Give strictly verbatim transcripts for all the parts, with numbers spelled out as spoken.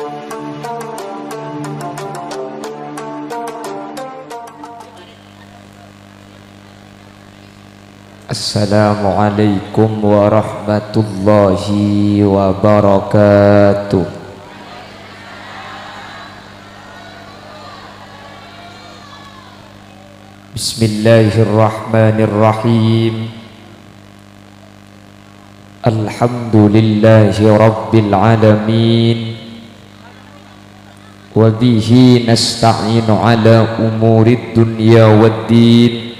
Assalamualaikum warahmatullahi wabarakatuh. Bismillahirrahmanirrahim. Alhamdulillahi rabbil alamin. Wa bihi nasta'inu ala umurid dunya waddin.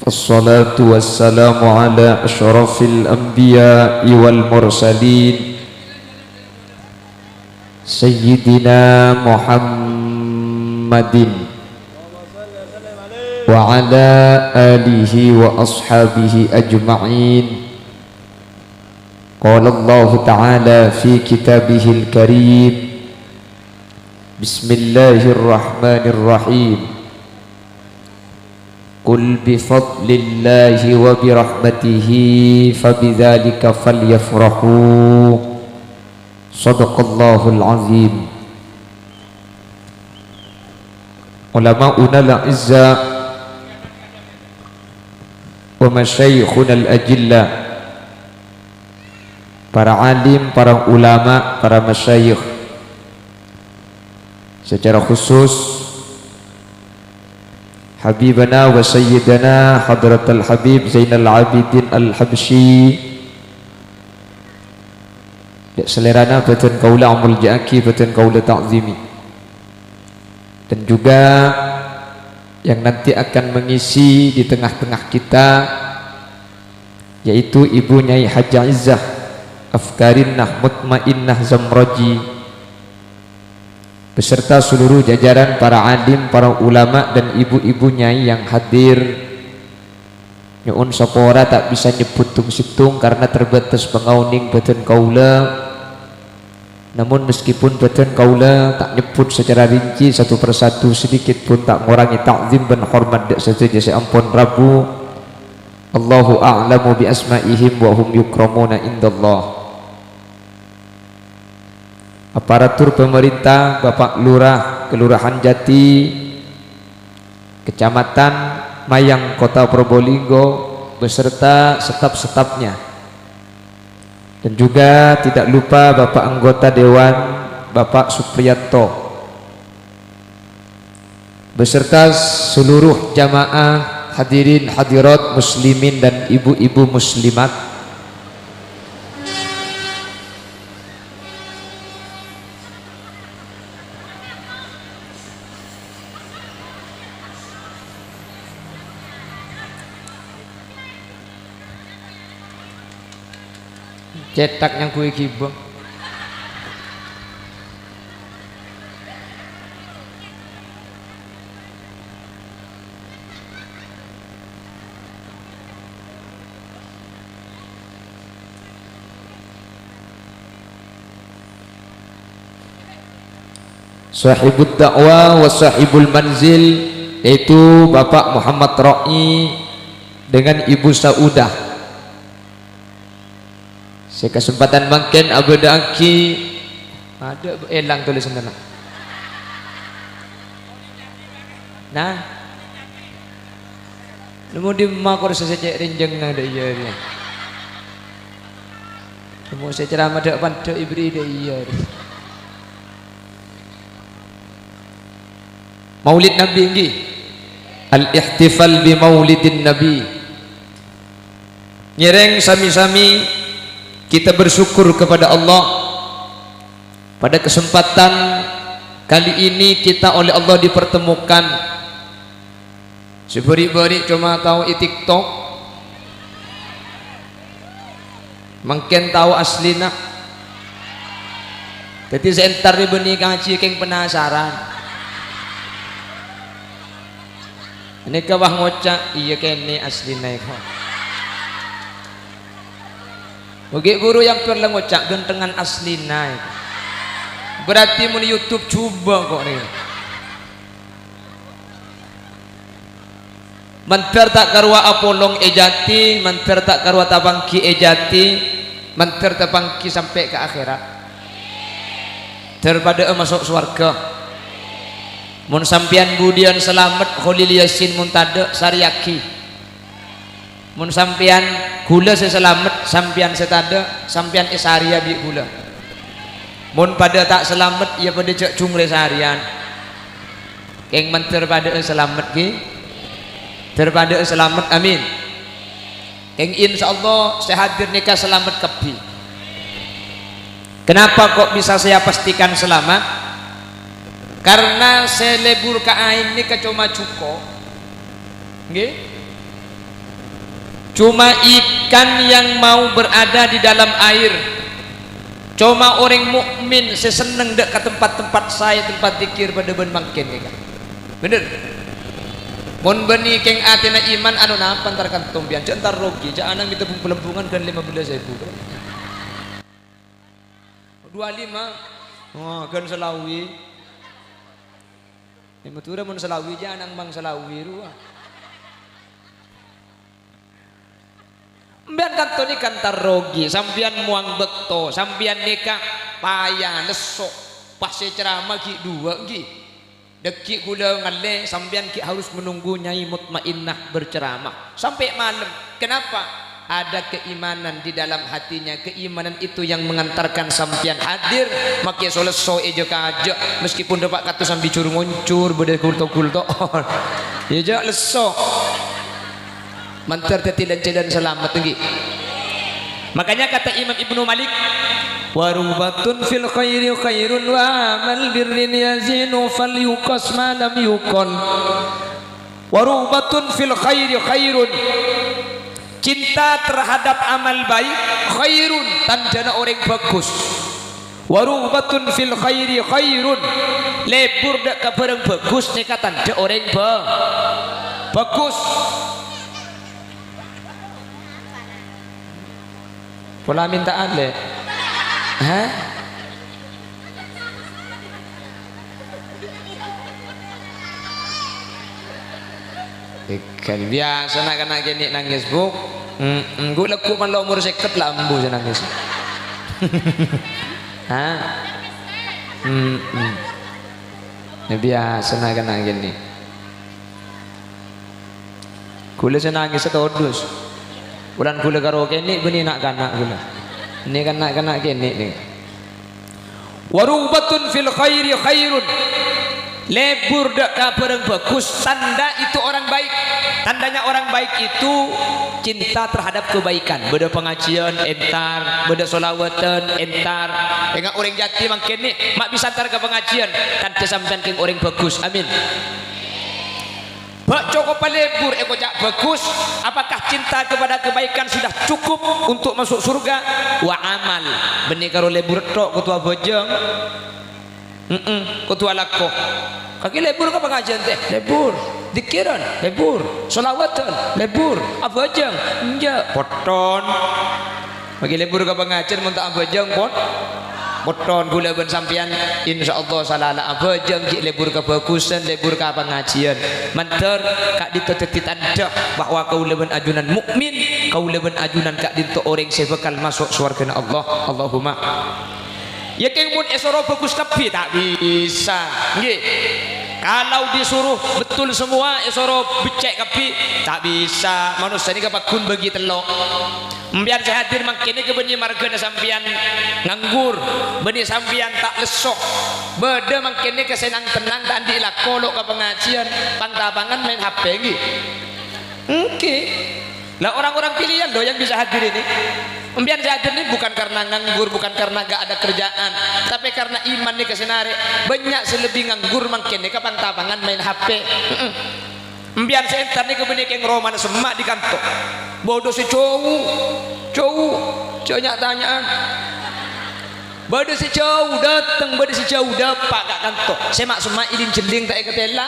Wassalatu wassalamu ala asyrafil anbiya'i wal mursalin, Sayyidina Muhammadin wa ala alihi wa ashabihi ajma'in. Qala Allahu ta'ala fi kitabihil karim, Bismillahirrahmanirrahim. Qul bi fadlillahi wa bi rahmatihi fa bidzalika falyafrahu. Shadaqallahul azim. Ulama'unal a'izza wa masyayikhunal ajilla, para alim, para ulama, para masyayikh, secara khusus Habibana wa Sayyidana Hadratal Habib Zainal Abidin Al-Habsyi, dâ' salèrana bâdhân kaulâ amolja'aghi, bâdhân kaulâ ta'zimi. Dan juga yang nanti akan mengisi di tengah-tengah kita, yaitu Ibu Nyai Hajah Izzah Afkarinnah Mutmainnah Zamroji, beserta seluruh jajaran para alim, para ulama, dan ibu-ibu nyai yang hadir. Nyo'on sapora ta' bisa nyebbhut tong-settong karena terbatas pangaonèng bâdhân kaulâ. Namun meskipun bâdhân kaulâ ta' nyebbhut secara rinci satu persatu, sedikit pun ta' ngorangè ta'zim bân hormat dâ' sadhâjâ sè ampon rabu. Allahu a'lamu bi asma'ihim wa hum yukramuna indallah. Aparatur pemerintah, Bapak Lurah Kelurahan Jati, Kecamatan Mayang, Kota Probolinggo, beserta staf-stafnya. Dan juga tidak lupa Bapak Anggota Dewan, Bapak Supriyanto, beserta seluruh jamaah hadirin hadirat muslimin dan ibu-ibu muslimat. Cètak nyangghuy ghibâ. Sahibud da'wah wa sahibul manzil, yaitu Bapak Muhammad Ra'i dengan Ibu Saudah. Sè kasempadhân mangkèn abâdâ'aghi, adâ' èlang tulisanna. Nah. Nemmo dimma korsa sè cè' rènjhângnga dâ' iyâ rèya. Nemmo sè ceramah dâ' pandâ' èbherri' dâ' iyâ rèya. Maulid Nabi, èngghi. Al-ihtifal bi Maulidin Nabi. Ngèrèng sami-sami kita bersyukur kepada Allah. Pada kesempatan kali ini kita oleh Allah dipertemukan. Sè bâri'-bâri' coma tao è TikTok. Mangkèn tao aslina. Dhâddhi sè entar rè bânnè kajhi kèng penasaran. Nèka wah ngoca', "Iyâ kènè' aslina èko." Oke, buru yang per la ngoca' gantengan aslina èko. Berarti mon YouTube coba kok nèko. Mandhâr ta' karowa apolong è Jati, mandhâr ta' karowa tapangghi è Jati, mandhâr tapangghi sampè' ka akhèrat. Dâr padâ'â maso' sowarghâ. Mon sampèyan budiyân salamet, Kholil Yasin mon tadâ', sarèyaghi. Mon sampèyan ghulâ sè salamet, sampèyan sè tadâ', sampèyan èsarèya bi' ghulâ. Mon padâ ta' salamet, iyâ padâ jhâ' jhungrè sarèyan. Kèng mandhâr padâ'â salamet, ghi? Dâr padâ'â salamet, amin. Kèng, insyaallah, sè hadir nèka salamet kabbhi. Kenapa kok bisa saya pastikan selamat? Karena sè lebur ka aèng nèka coma jhuko'. Ngghi? Cuma ikan yang mau berada di dalam air. Coma orèng mukmin sè senneng dâ' ka tempat-tempat saè, tempat dzikir padâ bân mangkèn, ya, kan? Bhender. Mon bânnè kèng atèna iman, anu napa entar kanto sampèyan? Jhâ' entar rogi, jhâ' anang mènta bung-, pelembungan ghân lèma bellâs èbu. Dua lima. Oh, ghân salawi. È Madhurâ mon salawi, jhâ' anang mang salawi rowa. Sampèyan kanto nèka entar rogi, sampèyan mowang bâkto, sampèyan nèka paya, lesso, pas sè ceramah ghi' duwâ', ghi. Dâgghi' ghulâ ngallè, sampèyan ghi' harus menunggu Nyai Mutmainnah berceramah sampè' malem. Kenapa? Ada keimanan di dalam hatinya, keimanan itu yang mengantarkan sampèyan hadir, makè so-lesso è jhâ' kajâ', meskipun dâpa' katos sambi jhur-ngoncor, bâdâ gulto-gulto. Iyâ, jhâ' lesso. Mandhâr dhâddhi lan-jhâlân salamet, ènggi. Makanya kata Imam Ibnu Malik, "Wa rugbatun fil khairi khairun wa amal birrin yazinu falyuqas ma lam yuqal." "Wa rugbatun fil khairi khairun." Cinta terhadap amal baik khairun, tandhâna orèng bhâghus. "Wa rugbatun fil khairi khairun." Lebur dâ' ka bhârâng bhâghus nèka tandhâ orèng bhâ-, bhâghus. Pola mènta alè. Hah? Èghâl, biyasa na'-kana' kènè' nangès, Bu. Mm-mm, ghu' lagghu' malolo omor sèket la ambu sè nangès. Ha? Mm-mm. Yâ, biyasa na'-kana' kènè'. Ghulâ sè nangès sè todus. Polana ghulâ karo kènè' bânnè na'-kana' ghulâ. Nè kan na'-kana' kènè' nè. "Wa rugbatun fil khairi khairun." Lebur dâ' ka bhârâng bhâghus, tanda itu orang baik. Tandanya orang baik itu cinta terhadap kebaikan. Bâdâ pangajiân, entar. Bâdâ sholawatan, entar. Ènga' orèng jhâdhi mangkèn nè, ma' bisa entar ka pangajiân. Tandhâ sampèyan kèng orèng bhâghus. Amin. Bâ' cokopa lebur èkoca' bhâghus, apakah cinta kepada kebaikan sudah cukup untuk masuk surga? Wa amal, bânnè karo lebur tho' kodhu abhâjâng. Mm-mm, kodhu alako. Kakè lebur ka pangajiân tè, lebur. Dzikirân, lebur. Sholawatân, lebur. Abhâjâng, enjâ'. Potton. Maghi lebur ka pangajiân, mon ta' abhâjâng, pot-, potton. Ghulâ bân sampèyan, insyaallah, sala la abhâjâng, ghi' lebur kabhâghusân, lebur ka pangajiân. Mandhâr ka'dinto dhâddhi tandhâ bahwa kaulâ bân ajunan mukmin, kaulâ bân ajunan ka'dinto orèng sè bhâkal maso' sowarghâna Allah. Allahumma. Yâ, kèng, mon èsoro bhâghus kabbhi, ta' bisa. Ngghi. Kalau disuruh betul semua, èsoro beccè' kabbhi, ta' bisa. Manossa nèka pagghun bâgi tello'. Sampèyan sè hadir mangkèn nèka bânnè marghâna sampèyan nganggur, bânnè sampèyan ta' lesso. Bâdâ mangkèn nèka sè nang-tennang ta' andi' lako lo' ka pangajiân, pang-tapangan maèn H P, ngghi? Ènggi. Lah, orang-orang pilihan loh yang bisa hadir ini. Sampèyan sè hadir ini bukan karena nganggur, bukan karena gak ada kerjaan, tapè karena iman nèka sè narè'. Bânnya' sè lebbi nganggur mangkèn nèka pang-tapangan maèn H P. Heeh. Sampèyan sè entar nèka bânnè kèng romana semma' dâri kanto. Bâdâ sè jhâu, jhâu, jhâ' nya'-tanya'an. Bâdâ sè jhâu dâteng, bâdâ sè jhâu dâpa' ka kanto. Sè ma'-semma' èling-jhelling ta' èkatèla.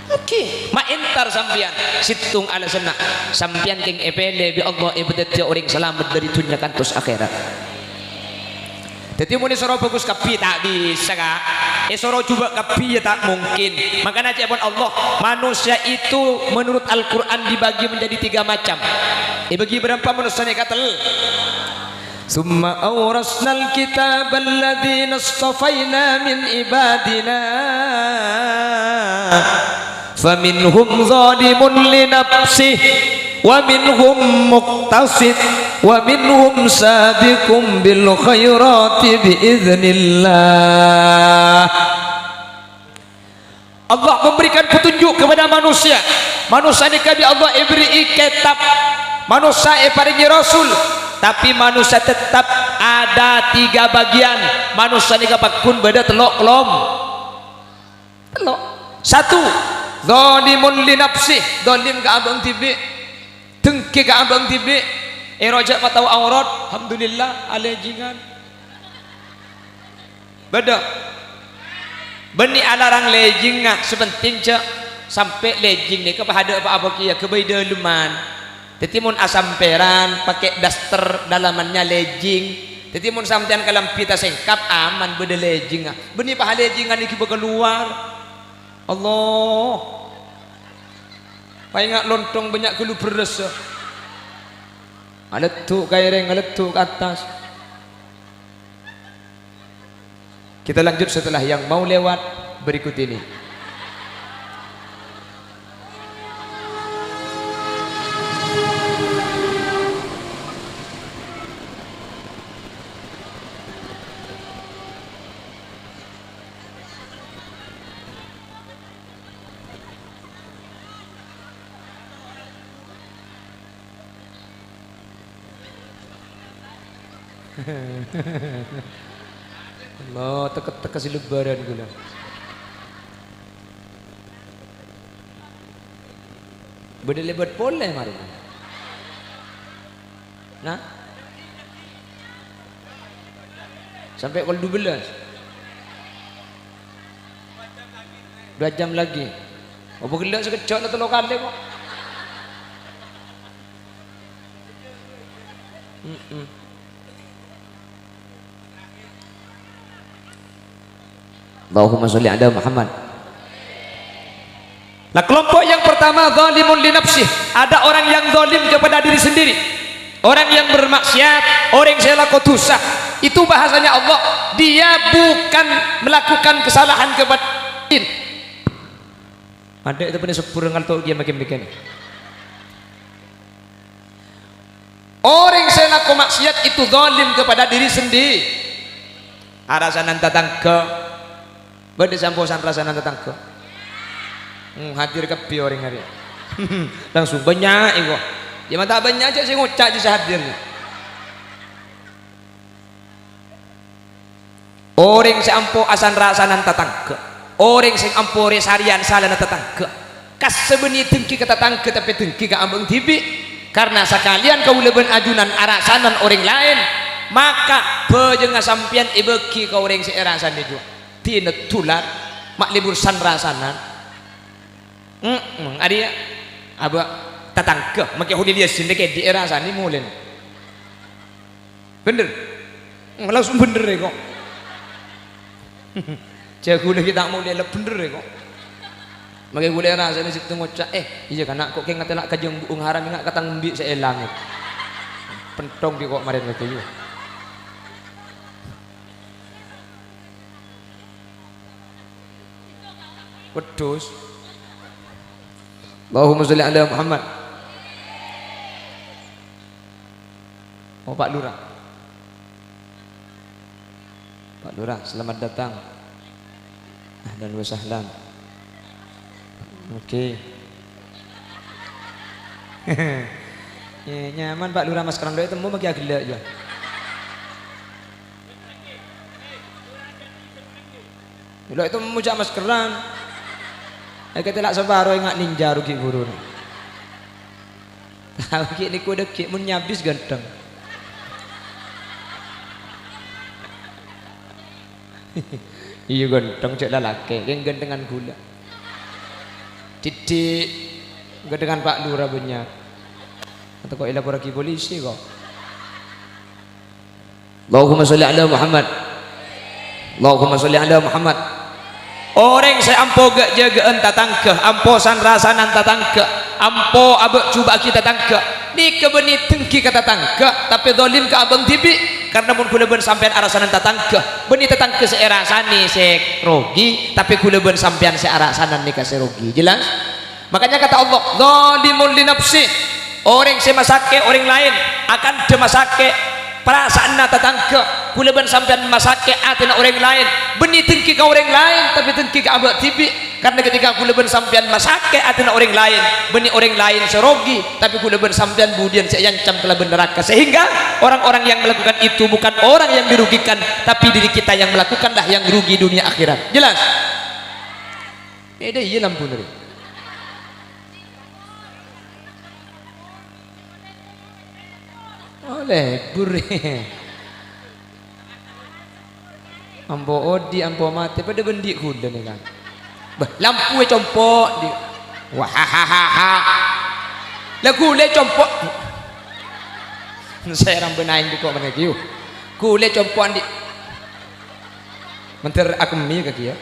Oke, ma' entar sampèyan. Sèttong alasanna. Sampèyan kèng èpèlè bi' Allah èpadhâddhiyâ orèng salamet dâri dhunnya kantos akhèrat. Dhâddhi, mon èsoro bhâghus kabbhi, ta' bisa, Ka'. Èsoro jhubâ' kabbhi, yâ ta' mungkin. Mangkana ca'èpon Allah, manusia itu menurut Al-Qur'an dibagi menjadi tiga macam. Èbâgi bârâmpa manossa nèka? Tel-, ثم أورثنا الكتاب الذين اصطفينا من عبادنا فمنهم ظالم لنفسه ومنهم مقتصد ومنهم سابق بالخيرات بإذن الله. Allah memberikan petunjuk kepada manusia. Manossa nèka bi' Allah èberri'i kètab. Manossa èparèngè rasul. Tapè manossa tetap ada tiga bagian. Manossa nèka pagghun bâdâ tello' kelom-, tello'. Satu, zalimun li nafsih, zalim ka abâ'na dhibi'. Dengki ka abâ'na dhibi'. Èro jhâ' matao aurat, alhamdulillah, alèjingan. Bâdâ. Bânnè alarang lèjingnga, sè pentèng jhâ' sampè' lèjing nèka pahadâ pa-apa kèya, ghâbây dâlemman. Dhâddhi mon asampèran pakè daster dâlemmanna lèjing. Dhâddhi mon sampèyan kalambhi tasèngkap, aman bâdâ lèjingnga. Bânnè pahalèjingan èghibâ kalowar. Allah. Paènga' lontong bânnya' ghâllu bherrâssa. Ngaleddhu' ka èrèng, ngaleddhu' ka attas. Kita lanjut setelah yang mau lewat berikut ini. Allah, teka-teka sè lebbhârân ghulâ. Bâdâ lèbât polè marèna. Nah. Sampè' pokol dua belas. Dua jam lagi. Apa ghellâ' sakejjhâ' la tello kalè kok. Mm-mm. Allahumma sholli ala Muhammad. Nah, kelompok yang pertama, zalimun li nafsih. Ada orang yang zalim kepada diri sendiri. Orang yang bermaksiat, orang sè alako dhusa. Itu bahasanya Allah, dia bukan melakukan kesalahan kepada lain. Adâ' itu punya sepur ngalto' dia makin-makin. Orèng sè alako maksiat itu zalim kepada diri sendiri. Arasanan tatangghâ. Bâdâ sè ampo san-rasanan tatangghâ? Hmm, hadir kabbhi orèng arèya. Langsung bânnya' èko. Ya, mata bânnya' jhâ' sè ngoca' jhâ' sè hadir. Orèng sè ampo asan-rasanan tatangghâ, orèng sè ampo rè-sarèyan salana tatangghâ, kassabânnè dengki ka tatangghâ tapè dengki ka abâ'na dhibi', karna sakalèyan kaulâ bân ajunan arasanan orèng laèn, maka bhâjângnga sampèyan èbâghi ka orèng sè èrasanè jhuwa. Dinah dular, ma' lebur san-rasanan. Mm-mm, arèya, abâ' tatangghâ, makè Kholil Yasin rè kèdhi' èrasanè molèna. Bhender? Langsung bhender, è, kok. Jhâ' ghulâ ghi' ta' molè la bhender, è, kok. Makè ghulâ rasanè sèttong ngoca', "Eh, iyâ, kana', kok kèng ngatèla' ka jhâ' embu'na haram, enga' ka tang embi' sè èlang." Pentong ghi' kok marèn lagi, yu. Wedhus. Allahumma sholli ala Muhammad. Oh, Pak Lurah. Pak Lurah, selamat datang. Ahlan wa sahlan. Oke. Ya, nyaman, Pak Lurah, maskeran lo' temmo magi aghellâ' jhuwa. Lo' temmo jhâ' maskeran. Èkatèla' saparo enga' ninja rugi buru. Tao ghi' nèko dâggi' mon nyabis ghântheng. Iyâ, ghântheng jhâ' lalakè, kèng ghânthengan ghulâ. Didik ghânthengan Pak Lurah bânnya'. Atau kok èlaporraghi polisi kok. Allahumma sholli ala Muhammad. Allahumma sholli ala Muhammad. Orèng sè ampo ghâ'-jâgâ'ân tatangghâ, ampo san-rasanan tatangghâ, ampo abâ'-jubâ'âghi tatangghâ, nèka bânnè dengki ka tatangghâ, tapè zalim ka abâ'na dhibi', Karna mon ghulâ bân sampèyan arasanan tatangghâ, bânnè tatangghâ sè èrasanè sè rogi, tapè ghulâ bân sampèyan sè arasanan nèka sè rogi. Jelas? Makanya kata Allah, "Zalimun li nafsih." Orèng sè masakè' orèng laèn, akandhâ masakè' parasaanna tatangghâ. Ghulâ bân sampèyan masakè' atèna orèng laèn, bânnè dengki ka orèng laèn, tapè dengki ka abâ' dhibi'. Karna ketika ghulâ bân sampèyan masakè' atèna orèng laèn, bânnè orèng laèn sè rogi, tapè ghulâ bân sampèyan budiyân sè èancam kalabân naraka. Sehingga orang-orang yang melakukan itu bukan orang yang dirugikan, tapi diri kita yang melakukanlah yang rugi dunia akhirat. Jelas? Bhidhâ iyâ lampuna rè. Oh, lebur. Ampo odi', ampo matè, padâ bân dhi' ghulâ nèka. Bâh, lampu ècompo' dhi'. Wahahaha. La ghulâ ècompo'. Sè rambâna aèng dhi' ko' mangkèn. Ghulâ ècompo' andi'. Mandhâr akemmè kakè yâ.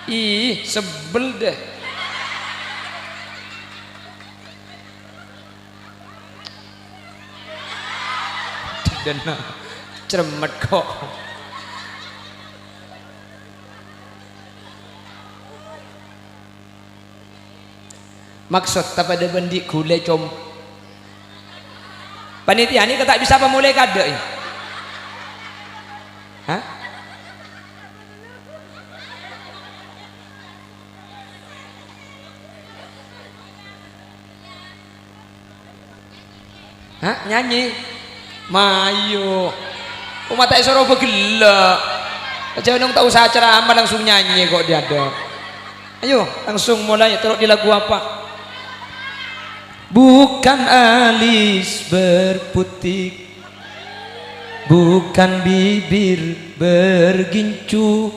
Ih, sebel deh. Dena cermet kok. Maksod ta' padâ bân dhi' ghulâ com-, panitia nèka ta' bisa apa molè kadâ', ya? Hah? Hah? Nyanyi? Mayu. Kok mata esoro begella'. Aja nong tak usah ceramah, langsung nyanyi kok dia ada. Ayo, langsung mulai, terus di lagu apa? Bukan alis berputik, bukan bibir bergincu,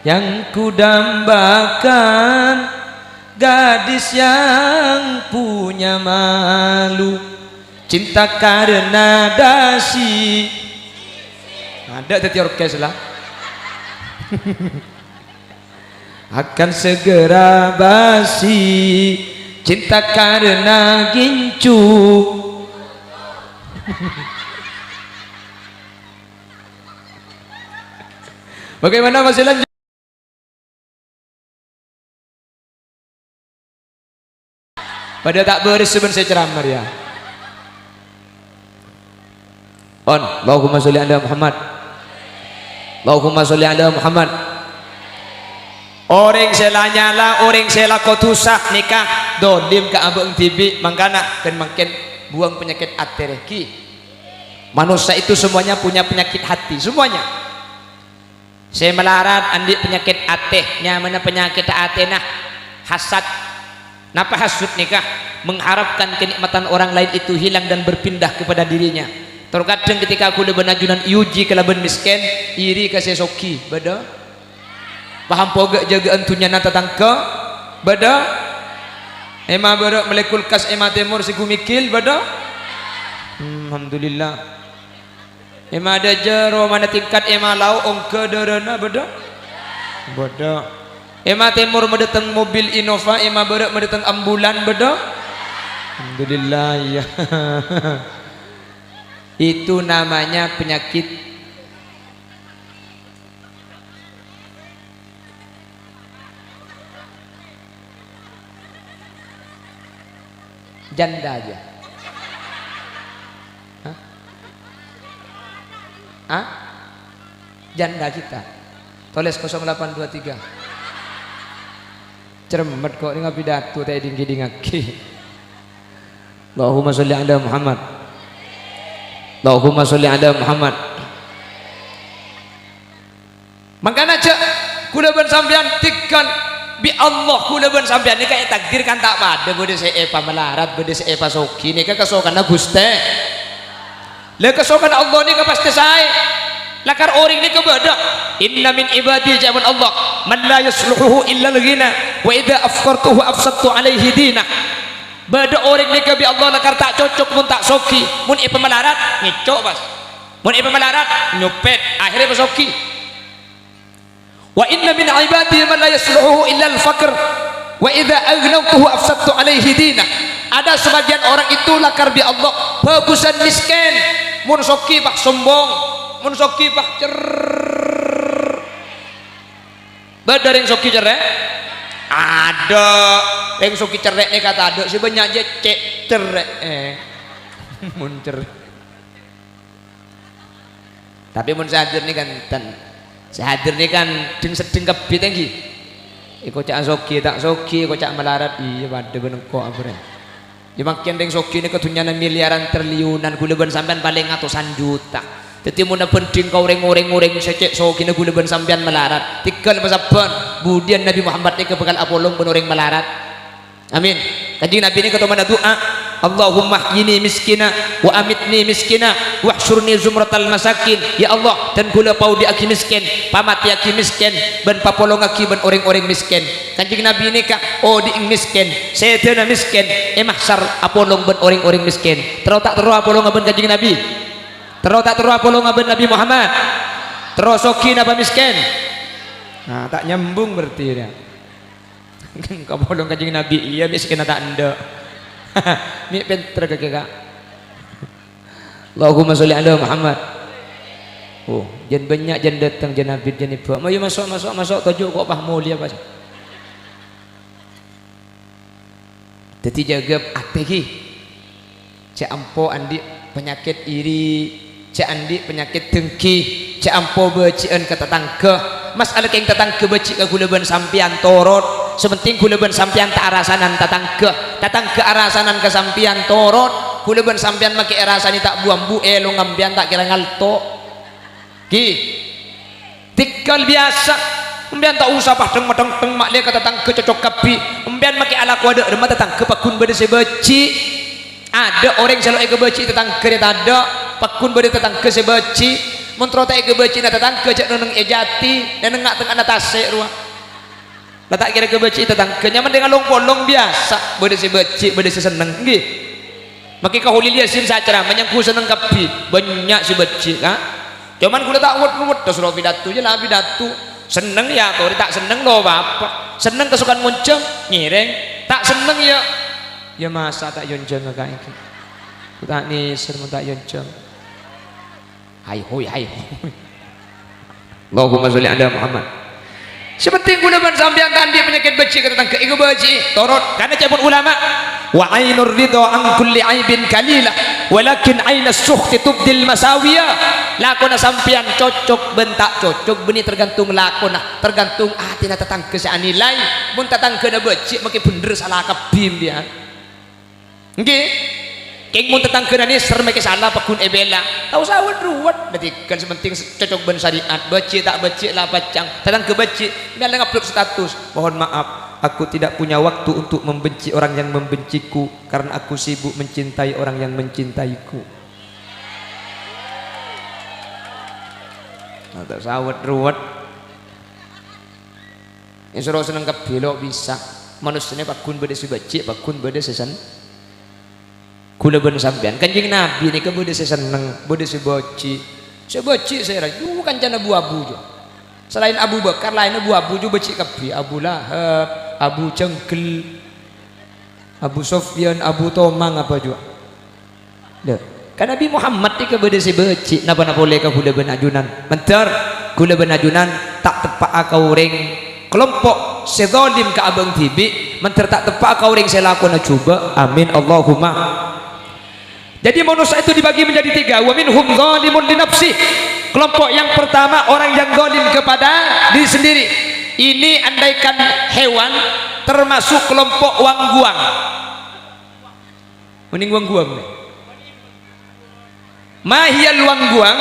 yang kudambakan gadis yang punya malu, cinta karena dasi. Ada tadi orkes lah. Akan segera basi, cinta karena gincu. Bagaimana masih lanjut? Padâ ta' bârâs bân sè ceramah rèya. On, Allahumma sholli ala Muhammad. Allahumma sholli ala Muhammad. Orèng sè la nyala, orèng sè lako dhusa nèka dholim ka abâ'na dhibi', mangkana ghân mangkèn buwâng panyakèt atè rè, ghi. Manossa itu semuanya punya penyakit hati, semuanya. Sè malarat andi' panyakèt atè, nyamana panyakèt atèna hasad. Napa hasud nèka? Mengharapkan kenikmatan orang lain itu hilang dan berpindah kepada dirinya. Terkadang ketika ghulâ bân ajunan èuji kalabân mèskèn, iri ka sè soghi, bâdâ? Paham poghâ jâgâ'ân dhunnyana tatangghâ, bâdâ? Èma bârâ' mellè kulkas èma tèmor sè gumigil, bâdâ? Hmm, alhamdulillah. Èma dâjâ romana tingkat, èma lao' ongghâ dârâna, bâdâ? Bâdâ. Èma tèmor madâteng mobil Innova, èma bârâ' madâteng ambulan, bâdâ? Alhamdulillah, iyâ. Itu namanya penyakit. Janda aja. Hah? Hah? Janda kita. Tolès kosong delapan dua tiga. Cermet kok, nèng apidato ta' èdhing-kèdhingngaghi. Allahumma sholli ala Muhammad. Allahumma sholli ala Muhammad. Mangkana jâ' ghulâ bân sampèyan dhika bi' Allah, ghulâ bân sampèyan nèka ètakdirkan ta' padâ, bâdâ sè èpamalarat, bâdâ sè èpasoghi, nèka kasokanna Ghustè. La kasokanna Allah nèka pastè saè. Lakar orèng nèka bâdâ. "Inna min ibadi," ca'èpon Allah, "man la yasluhuhu illal ghina, wa idza afqartuhu afsadtu alaihi dinah." Bâdâ orèng nèka bi' Allah lakar ta' cocok mon ta' soghi, mon èpamalarat, ngèco' pas. Mon èpamalarat, nyopèt, akhèrra èpasoghi. "Wa inna min ibadi man la yasluhuhu illal faqr, wa idza aghnautuhu afsadtu alaihi dinah." Ada sebagian orang itu lakar bi' Allah, bhâghusân mèskèn. Mon soghi, pas sombong. Mon soghi, pas cer-, Bâdâ rèng soghi cerrè'? Adâ'. Rèng soghi cerrè' nèka tadâ', sè bânnya' jhâ' cè' cerrè'è. Mon cerrè'. Tapè mon sè hadir nèka enten. Sè hadir nèka kan dheng-seddheng kabbhi, ta' ènggi. Èkoca'a soghi, ta' soghi, èkoca'a malarat, iyâ padâ bân engko' abârâ. Yâ, mangkèn rèng soghi nèka dhunnyana miliyaran triliunan, ghulâ bân sampèyan palèng atosan juta. Dhâddhi, mon abhândhing ka orèng-orèng, orèng sè cè' soghina ghulâ bân sampèyan malarat, tèghâl pasabbhân, budiyân Nabbhi Muhammad nèka bhâkal apolong bân orèng malarat? Amin. Kanjeng Nabbhi nèka tomanna du'a, "Allahumma ahyini miskina, wa amitni miskina, wahsyurni zumratal masakin." Ya Allah, dân ghulâ paodi'aghi mèskèn, pamatèyaghi mèskèn, bân papolongaghi bân orèng-orèng mèskèn. Kanjeng Nabbhi nèka odi'na mèskèn, sèdhâna mèskèn, è mahsyar apolong bân orèng-orèng mèskèn. Terro ta' terro apolonga bân Kanjeng Nabbhi? Terro ta' terro apolonga bân Nabbhi Muhammad? Terro soghi napa mèskèn? Nah, ta' nyambung berarti, ya. Kapolong Kanjeng Nabbhi, iyâ, mèskènna ta' endâ'. Mè' pènter kakè, Ka'. Allahumma sholli ala Muhammad. Oh, jân bânnya' jân dâteng, jân abit, jân èbâ. Mayu maso', maso', maso', toju' ko' pas molèya pas. Dhâddhi jâgâ atè, ghi. Jhâ' ampo andi' panyakèt iri, jhâ' andi' panyakèt dengki, jhâ' ampo bâji'ân ka tatangghâ. Mas'ala kèng tatangghâ bâji' ka ghulâ bân sampèyan torot, sè pentèng ghulâ bân sampèyan ta' arasanan tatangghâ. Tatangghâ arasanan ka sampèyan torot, ghulâ bân sampèyan makè arasanè ta' bu-ambu, èlongnga sampèyan ta' kèra ngalto. Ghi. Tèghâl biyasa. Sampèyan ta' osa padhâng-madhâng ma'lè ka tatangghâ cocok kabbhi. Sampèyan makè alako adâ' remma tatangghâ pagghun bâdâ sè bâji'. Adâ' orèng sè lo' èkabâji'i tatangghâ rè tadâ', pagghun bâdâ tatangghâ sè bâji'. Mon terro ta' èkabâji'na tatangghâ jhâ' neng-enneng è jhâti, neng-enneng nga'-tengnga'anna tasè' rowa. La ta' kèra kabâji'i tatangghâ, nyaman rèng along-polong biyasa, bâdâ sè bâji', bâdâ sè senneng, ènggi. Makè ka Kholil Yasin sè acaramah nyangghu senneng kabbhi, bânnya' sè bâji', Ka'. Coma ghulâ ta' wet-ruwet, terros lo' pidato, yâ la pidato. Senneng yâ atorè, ta' senneng lo' pa-apa. Senneng kasokan ngonjhâng, ngèrèng. Ta' senneng yâ, yâ masa ta' èyonjhângnga ka' ènggi. Ta' nèser mon ta' èyonjhâng. Hai hoi, hai hoi. Allahumma sholli ala Muhammad. Sè pentèng ghulâ bân sampèyan ta' andi' panyakèt bâji' ka tatangghâ, èkabâji'i, torot. Karna ca'èpon ulama, "Wa ainur ridha an kulli aibin qalila, walakin ainas sukhti tubdil masawiya." Lakona sampèyan cocok bân ta' cocok bânnè tergantung lakona, tergantung atèna tatangghâ sè anilai. Mon tatangghâna bâji', makè bhendher sala kabbhi sampèyan. Ènggi? Kèng mon tatangghâna nèser makè sala pagghun èbhilâ. Ta' osa wet-ruwet. Dhâddhi kan sè pentèng cocok bân syariat. Bâji' ta' bâji' la pacang. Tatangghâ bâji', mèla ngupload status. "Mohon maaf, aku tidak punya waktu untuk membenci orang yang membenciku, karena aku sibuk mencintai orang yang mencintaiku." Nah, ta' osa wet-ruwet. Èsoro senneng kabbhi lo' bisa. Manossana pagghun bâdâ sè bâji', pagghun bâdâ sè sen-, ghulâ bân sampèyan. Kanjeng Nabbhi nèka bâdâ sè senneng, bâdâ sè bâji'. Sè bâji' sèra, yu kancana bu-abu, jhu. Salaèn Abu Bakar, laènna bu-abu, jhu, bâji' kabbhi. Abu Lahab, Abu Jangghel, Abu Sofyan, Abu Tomang apa, jhu. Lho, ka Nabbhi Muhammad nèka bâdâ sè bâji', napa-napa polè ka ghulâ bân ajunan. Mandhâr, ghulâ bân ajunan ta' teppa'a ka orèng kalompo' sè zalim ka abâ' dhibi', mandhâr ta' teppa'a ka orèng sè lakona jhubâ'. Amin, Allahumma. Jadi, manusia itu dibagi menjadi tiga. "Wa minhum zalimun li nafsih." Kelompok yang pertama, orang yang zalim kepada diri sendiri. Ini andaikan hewan, termasuk kelompok wang-guwang. Mending wang-guwang, nè. Ma hiyal wang-guwang?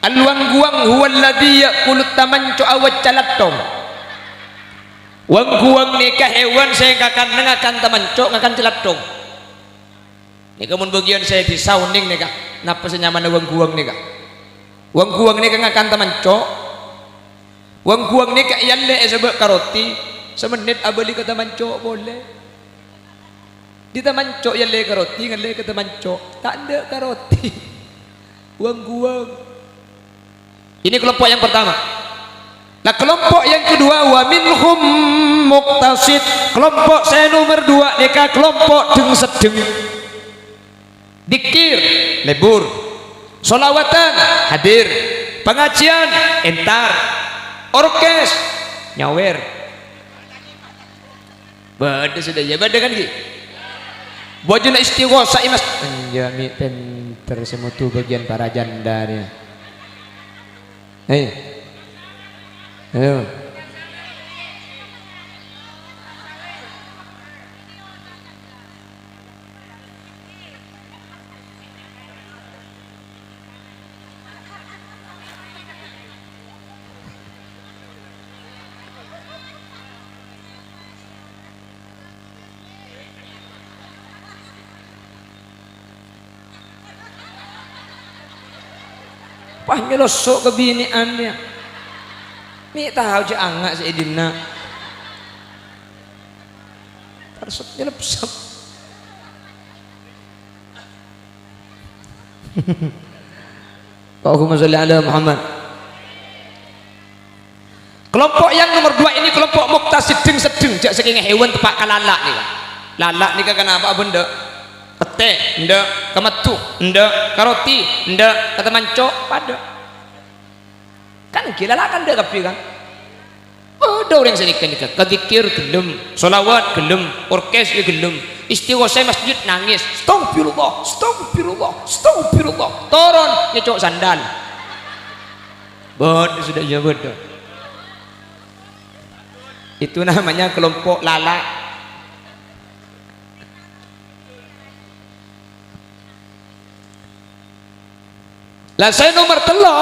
Al wang-guwang huwalladzi ya'kulut tamanco'a wa calattong. Wang-guwang nèka hewan sè ngakan, ngakan tamanco', ngakan calattong. Nèka mon bâgiyân sè disa onèng nèka, napa sè nyamana wang-guwang nèka? Wang-guwang nèka ngakan tamanco'. Wang-guwang nèka èyallè èsabâ' ka roti, samennit abâli ka tamanco' polè. Dhi tamanco' èyallè ka roti, ngallè ka tamanco'. Ta' endâ' ka roti. Wang-guwang. Ini kelompok yang pertama. Lah, kelompok yang kedua, wa minhum muqtasid. Kelompok sè nomer dua nèka kelompok dheng-seddheng. Dzikir, lebur. Sholawatan, hadir. Pengajian, entar. Orkes, nyawer. Bâdâ sadhâjâ, bâdâ kan, ghi? Bâjuna istighosah, Mas. Enjâ', mi' pènter sè modhu bâgiyân para janda rèya. Hei. Ayo. Pas nyolosso' ka binè'an, yâ. Mi' tao jâ' anga' sè è dinna'. Tarsep nyellepsep. Allahumma sholli ala Muhammad. Kelompok yang nomor dua ini kelompok muqtasid, dheng-seddheng, jâ' sakènga hèwan teppa' ka lala' nèka. Lala' nèka kanapa abâ' endâ'? Pettè, endâ', ka maddhu, endâ', ka roti, endâ', ka tamanco, padâ. Kan ghi lala' kan endâ' kabbhi, kan? Padâ orèng sè nèka-nèka, ka dzikir ghellem, sholawat ghellem, orkes ya ghellem, istighosah è masjid nangès, "Astagfirullah, astagfirullah, astagfirullah." Toron, ngèco' sandal. Bâdâ, sudah ya bâdâ. Itu namanya kelompok lala'. Lah, sè nomer tello',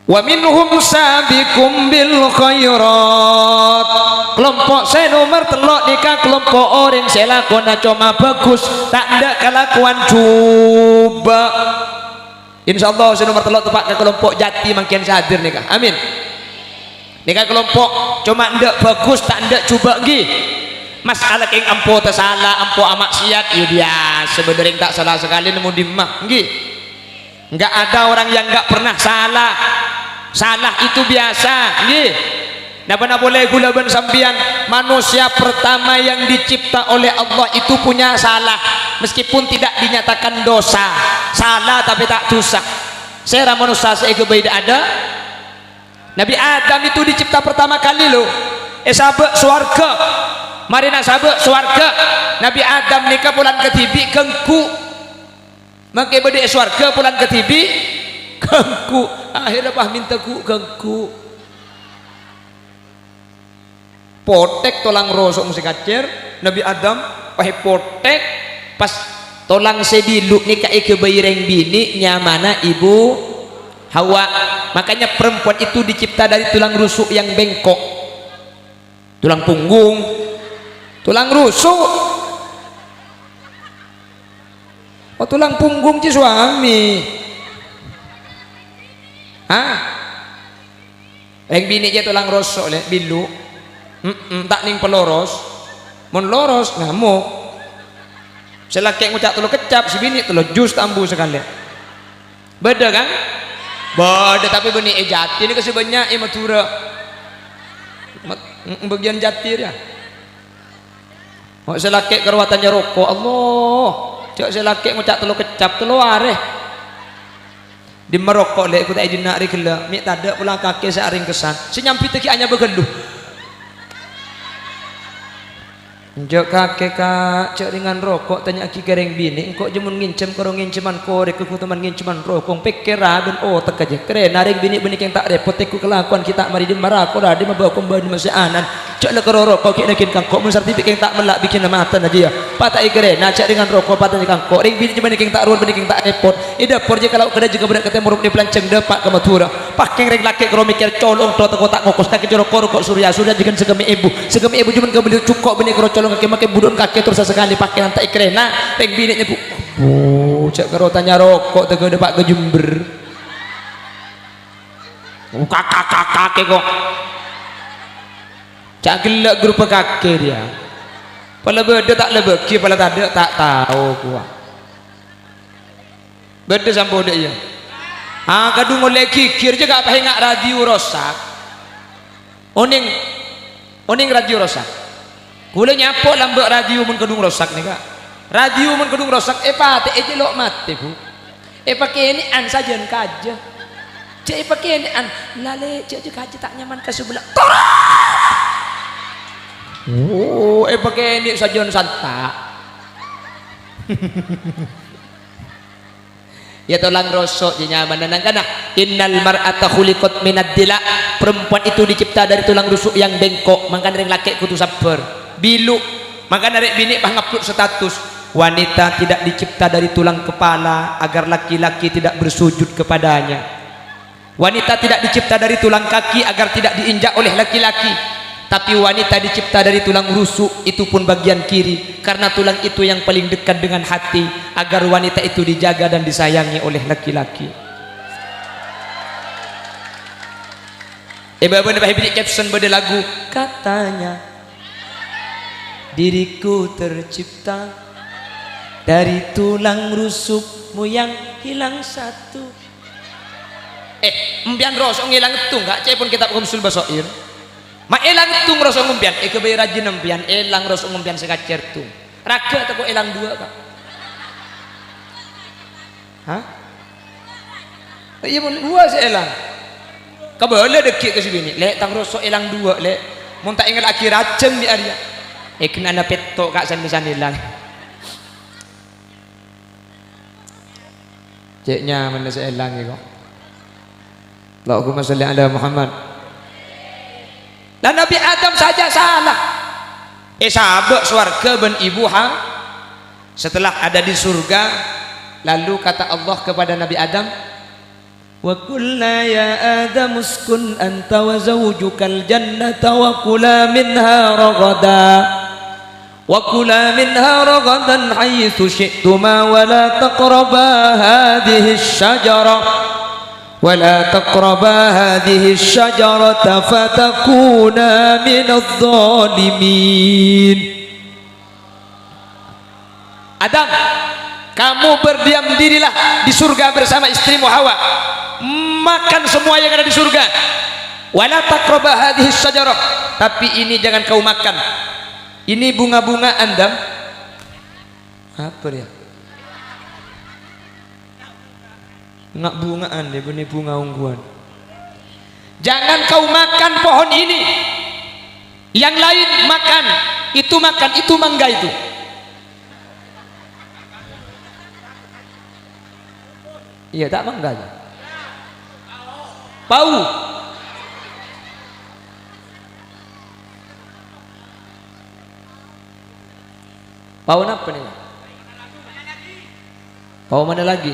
"Wa minhum sabiqum bil khairat." Kelompok sè nomer tello' nèka kelompok orèng sè lakona coma bhâghus, ta' endâ' kalakowan jhubâ'. Insyaallah, sè nomer tello' teppa' ka kelompok jati mangkèn sè hadir nèka. Amin. Nèka kelompok coma endâ' bhâghus, ta' endâ' jhubâ', ghi. Masalah kèng ampo tasala, ampo amaksiat, ya biyasa bâdâ orèng ta' sala sakalè nemmo dimma, ghi. Enggak ada orang yang enggak pernah salah. Salah itu biasa, ghi. Napa-napa polè ghulâ bân sampèyan, manusia pertama yang dicipta oleh Allah itu punya salah, meskipun tidak dinyatakan dosa. Salah tapè ta' dhusa. Sèra manossa sè èghâbây dâ'-adâ'? Nabi Adam itu dicipta pertama kali, lo. Èsabâ' sowarghâ. Marèna sabâ' sowarghâ, Nabi Adam nèka polana kadhibi' ganggu. Mangkè bâdâ è sowarghâ polana kadhibi' ganggu. Akhèrra pas mènta ghu-, ganggu. Potèk tolang roso' mosè kacèr, Nabi Adam, pas èpotèk, pas tolang sè bilu' nèka èghâbây rèng binè' nyamana Ibu Hawa. Makanya perempuan itu dicipta dari tulang rusuk yang bengkok. Tulang punggung. Tulang rusuk. Oh, tulang punggung jiyâ suami. Hah? Rèng binè' jiyâ tolang roso', lè', bilu'. Mm-mm, ta' nèng paloros. Mon loros, ngamok. Sè lakè' ngoca' tello keccap, sè binè' tello jus ta' ambu sakalè. Bâdâ, kan? Bâdâ, tapè bânnè è Jati nèka sè bânnya' è Madhurâ. Mat-, mm, bâgiyân Jati rèya. Mo' sè lakè' karowa tanya roko', Allah. Jâ' sè lakè' ngoca' tello keccap, tello arè. Dimma roko', lè', ghu ta' èjhenna' rè ghellâ', mè' tadâ' pola kakè sè aringkesan. Sè nyambhidhâ ghi' anyabâ ghâllu. Enjâ' kakè, Ka', jâ' rèngan roko', tanya'aghi ka rèng binè', engko' jâ' mon ngènjhâm karo ngènjhâman korèk, ghu teman ngènjhâman roko', pèkkèra bân otegghâ jâ. Karèna rèng binè' bânnè kèng ta' rèpot, tèngghu kalakowan ghi' ta' marè dimma roko', dimma bâ' kombân masa anan. Jâ' la karo roko' ghi' naghin kangko', mon sartèpikèt kèng ta' mella' bigina matana jiyâ. Pata'è karèna, jâ' rèngan roko', pata'è kangko'. Rèng binè' jâ' bânnè kèng ta' rowa, bânnè kèng ta' rèpot. È dâpor jâ' kalau kada jâgâ bârâ' katèmor, bânnè palancèng dâpa' ka Madhurâ. Pas kèng rèng lakè' karo mèkkèr colong, to teko ta' ngokos, kakè jâ' roko', roko' Surya, Surya jâgân sagâmè' èbu. Sagâmè' èbu jâ' mon kabelliyâ cokko', bânnè karo colong kakè makè budhu'en kakè, terro sakalè pakèran ta' èkarèna. Rèng binè' nyebbu, "Ambo, jâ' karo tanya roko', tèngghu dâpa' ka Jember." Kakak-kakak kok. Ca' ghellâ' grup kakè rèya. Pola bâdâ ta' la bâgi, pola tadâ' ta' tao kowa. Bâdâ sampo dâ' iyâ. Ah, kadhung ollè ghighir jâ' ka' paènga' radio rosak. Onèng, onèng radio rosak. Kaulâ nyapo lambâ' radio mon kadhung rosak nèka. Radio mon kadhung rosak, èpatè'è jâ' lo' matè, Bu. Èpakènè'an sajân kajâ. Jâ' èpakènè'an, lalè jâ', jâ' kajâ ta' nyaman ka sabellâ. Tor! Oh, èpakènè' sajân santa'. Iyâ, tolang roso' jâ' nyamana nangkana. "Innal mar'ata khuliqat minad dila'." Perempuan itu dicipta dari tulang rusuk yang bengkok, mangkana rèng lakè' kodhu sabbhâr. Bilu', mangkana rè' binè' pas ngupload status. Wanita tidak dicipta dari tulang kepala agar laki-laki tidak bersujud kepadanya. Wanita tidak dicipta dari tulang kaki agar tidak diinjak oleh laki-laki. Tapi wanita dicipta dari tulang rusuk, itu pun bagian kiri, karena tulang itu yang paling dekat dengan hati, agar wanita itu dijaga dan disayangi oleh laki-laki. È bâbâna Pak Hibri Caption bâdâ lagu, katanya, "Diriku tercipta dari tulang rusukmu yang hilang satu." Eh, empèyan roso' ngèlang èttung, Ka'? Ca'èpon kitab Khamsul Bashair. Ma' èlang èttung roso' ngompèyan, èghâbây rajina empèyan, èlang roso' ngompèyan sè kacèr èttung. Raghâ tako' èlang duwâ', Ka'? Hah? Iyâ, mon duwâ' sè èlang. Kabâlâ dhâggi' ka sè binè', "Lè', tang roso' èlang duwâ', Lè'. Mon ta' èngella'aghi rajâna bi' arèya." Èghenna petto', Ka', san-, san èlang. Cè' nyamana sè èlang, ko'. Allahumma shalli ala Muhammad. Lah, Nabi Adam saja sala. Èsabâ' sowarghâ bân Ibu Ha-, setelah ada di surga, lalu kata Allah kepada Nabi Adam, "Wa qulna ya Adam uskun anta wa zawjukal jannata wa kula minha raghada." "Wa kula minha ragadan haitsu syi'tuma wa la taqraba hadhihi syajarah, wa la taqraba hadhihi syajarata fatakuna minadh dhalimin." Adam, kamu berdiam dirilah di surga bersama istrimu Hawa. Makan semua yang ada di surga. "Wa la taqraba hadhihi syajarah." Tapi ini jangan kau makan. Ini bunga-bungaan, Dam. Apa dia? Nga' bungaan dia, bânnè bunga ongghuwân. "Jangan kau makan pohon ini. Yang lain makan. Itu makan, itu mangga itu." Iyâ, ta' mangga, yâ? Pao. Pao napa nèka? Pao mana lagi?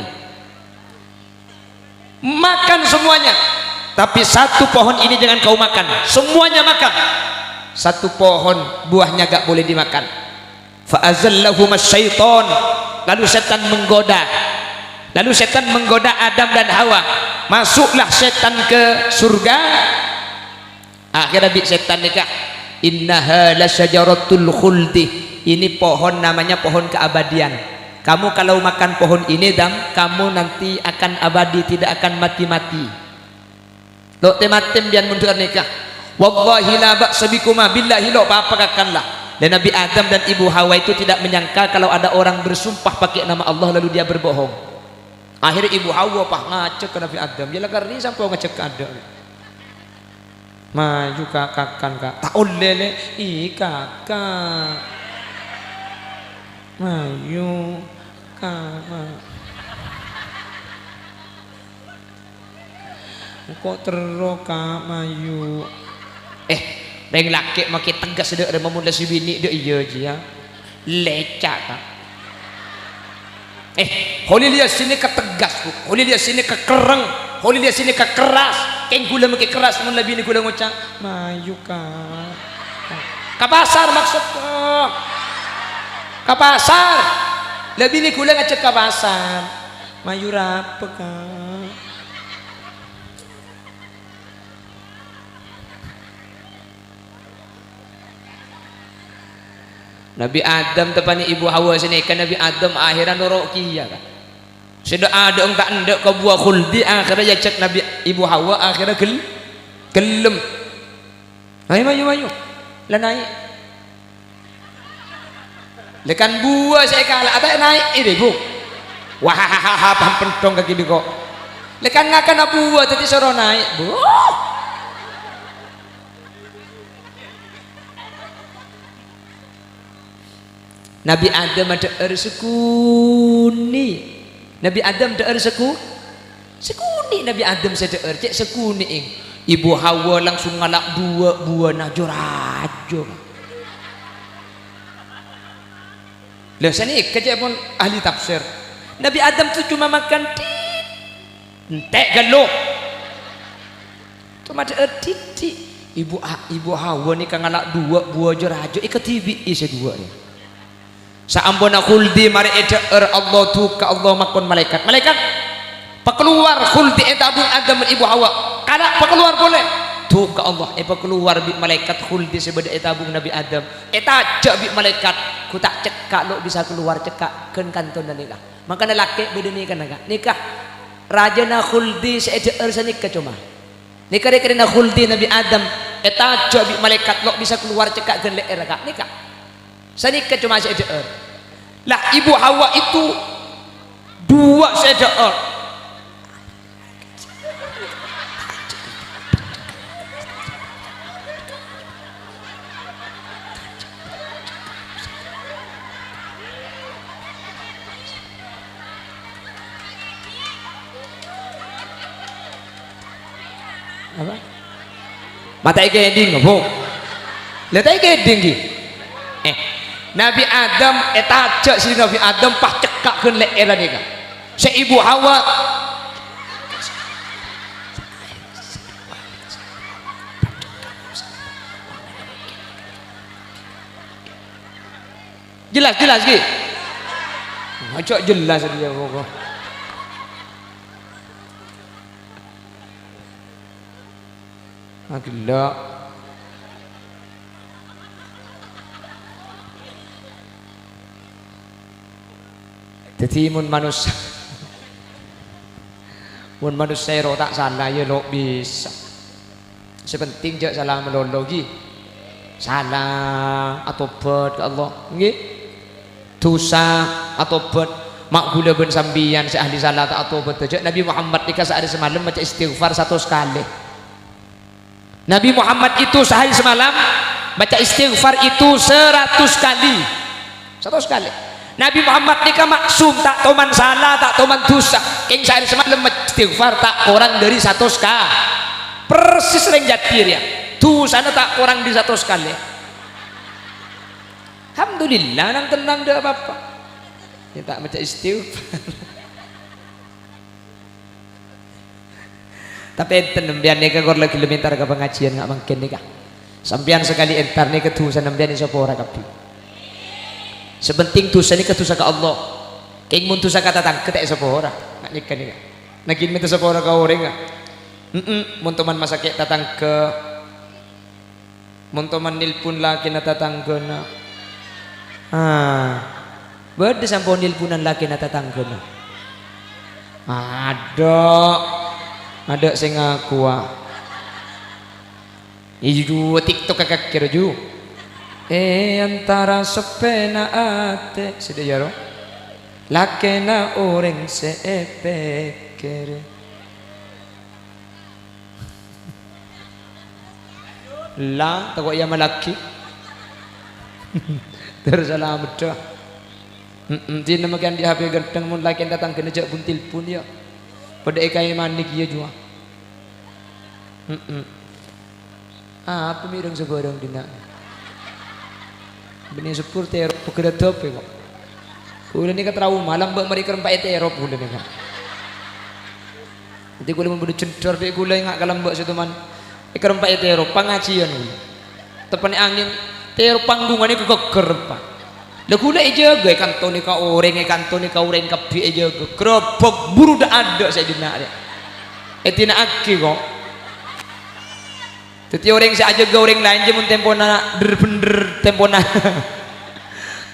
Makan semuanya. Tapi satu pohon ini jangan kau makan. Semuanya makan. Satu pohon buahnya gak boleh dimakan. Fa azallahuma syaiton. Lalu setan menggoda. Lalu setan menggoda Adam dan Hawa. Masuklah setan ke surga. Akhirnya bi' setan nèka, "Innaha lasyajaratul khuldi." Ini pohon namanya pohon keabadian. Kamu kalau makan pohon ini, Dam, kamu nanti akan abadi, tidak akan mati-mati. Lo' tè-matè bi'en mundur nèka. "Wallahi la ba'sa bikuma, billahi lo' pa-apa kakan la." Dan Nabi Adam dan Ibu Hawa itu tidak menyangka kalau ada orang bersumpah pakai nama Allah lalu dia berbohong. Akhirnya Ibu Hawa pas ngajhâk ka Nabi Adam. "Yâ la karè sampè' ngajhâk ka adâ'." "Mayu, Ka', kakan, Ka'." "Ta' ollè, Lè'." "Ih, Kaka'." "Mayu, Ka', ma-." "Engko' terro, Ka', mayu." Eh, rèng lakè' makè tegas dâ' remma mon la sè binè' dâ' iyâ, jiyâ. Lèca', Ka'. Eh, Kholil Yasin nèka tegas, Bu. Kholil Yasin nèka kerrèng. Kholil Yasin nèka keras. Kèng ghulâ makè keras mon la binè ghulâ ngoca', "Mayu, Ka'." Ka pasar maksudku. Ka pasar. La binè ghulâ ngajhâk ka pasar. "Mayu rapa, Ka'?" Nabi Adam teppanè Ibu Hawa sè nèka, Nabi Adam akhirnya noro' kèya, Ka'. Sè dâ'-adâ'ân ta' endâ' ka buwâ khuldi, akhèrra èajhâk Nabi Ibu Hawa, akhèrra ghel-, ghellem. "Ayo, mayu, mayu. La naè'." Lè kan buwâ sè èkala' ta' naè' è, Bu. Wah, pam penthong kakè dhi ko'. Lè kan ngakana buwâ dhâddhi soro naè', Bu. Nabi Adam adhâ'âr sakonè'. Nabi Adam dhâ'âr sako-, sakonè' Nabi Adam sè dhâ'âr, cè' sakonè'è. Ibu Hawa langsung ngala' duwâ' buwâna jo-rajo. Lah, sanèka ca'èpon ahli tafsir. Nabi Adam tuh cuma makan tit-, entè' ghâllu. Coma dhâ'âr dhiddhi'. Ibu A-, Ibu Hawa nèka ngala' duwâ' buwâ jo-rajo, èkadhibi'i sè duwâ' nèka. Saamponna khuldi marè èdhâ'âr Allah, duka Allah makon malaèkat, "Malaèkat, pakalowar khuldi è tabung Adam bân Ibu Hawa. Kala' pakalowar polè." Duka Allah, èpakalowar bi' malaèkat khuldi sè bâdâ è tabung Nabi Adam. Ètajhâ' bi' malaèkat, "Ghu ta' cekka' lo' bisa kalowar cekka' ghân kantona nèka." Mangkana lakè' bâdâ nèka, nèka. Nèka rajâna khuldi sè èdhâ'âr sanèka coma. Nèka rè-, rèna khuldi Nabi Adam ètajhâ' bi' malaèkat lo' bisa kalowar cekka' ghân lè'èrra, Ka'. Nèka. Sanèka coma sè èdhâ'âr. Lah, Ibu Hawa itu duwâ' sè èdhâ'âr. Apa? Mata èkèdhing, Bu. Lah, ta' èkèdhing, ghi. Eh, Nabi Adam, ètajhâ' sè Nabi Adam pas cekka' ghân lè'èrra nèka. Sè Ibu Hawa. Jelas, jelas, ghi. Ngajhâk jelas dia, pokok. Aghellâ'. Dhâddhi, mon manossa, mon manossa èro ta' sala, ya lo' bisa. Sè penting jhâ' sala malolo, ghi. Sala, atobhât ka Allah, ghi. Dhusa, atobhât. Ma' ghulâ bân sampèyan sè ahli sala ta' atobhât, jhâ' Nabi Muhammad nèka saarè samalem maca istighfar satos kalè. Nabi Muhammad itu sehari semalam baca istighfar itu seratus kali. Seratus kali. Nabi Muhammad nèka maksum, ta' toman sala, ta' toman dhusa. Kèng sehari semalam maca istighfar ta' korang dhâri satos ka-, persis rèng Jadir, ya. Dhusana ta' korang dhâri satos kalè. Alhamdulillah, nang tennang, ndak apa-apa. Ya, ta' maca istighfar. Tapè enten, sampèyan nèka kor la ghellem entar ka pangajiân nga' mangkèn nèka. Sampèyan sakalè entar nèka dhusa sampèyan èsapora kabbhi. Sè penting dhusa nèka dhusa ka Allah. Kèng mon dhusa ka tatangghâ ta' èsapora. Nga' nèka nèka. Naghin mènta sapora ka orèng, nga'. Hemm, mon toman masakè' tatangghâ. Mon toman nelpon lakèna tatangghâna. Ah, bâdâ sampon nelponan lakèna tatangghâna. Adâ', adâ' sè ngakowa. Iyâ, ju, TikTok kakè, ju. È antara seppèna atè, sè dâ' iyâ, ro. Lakèna orèng sè èpèkkèrè. La, tako' èamallaghi. Terus salamedda. Hemm, dinna makè andi' H P ghântheng, mon lakèn tatangghâna jhâ' bun-telpon, yâ. Padâ èkaè manè kèya, juwa. Hemm. Apa mèreng sabârâng dinna'? Bânnè seppur terop pegghâr adâp, yâ, kok. Kaulâ nèka trauma, lambâ' marè karempa' èterop kaulâ nèka. Dhâddhi kaulâ mon bâdâ jendhâr bi' kaulâ enga' ka lambâ' sè toman. Èkarempa' èterop, pangajiân kaulâ. Teppa'na angèn, terop panggungnga nèka ghâgghâr, Pa'. La kaulâ èjâgâ, èkantonè ka orèng, èkantonè ka orèng kabbhi èjâgâ. Grobhok buru dâ'-adâ' sè dinna' rè. Èdina'aghi, kok. Dhâddhi orèng sè ajâgâ orèng laèn jâ mon tempona dhâr-bhendhâr tempona.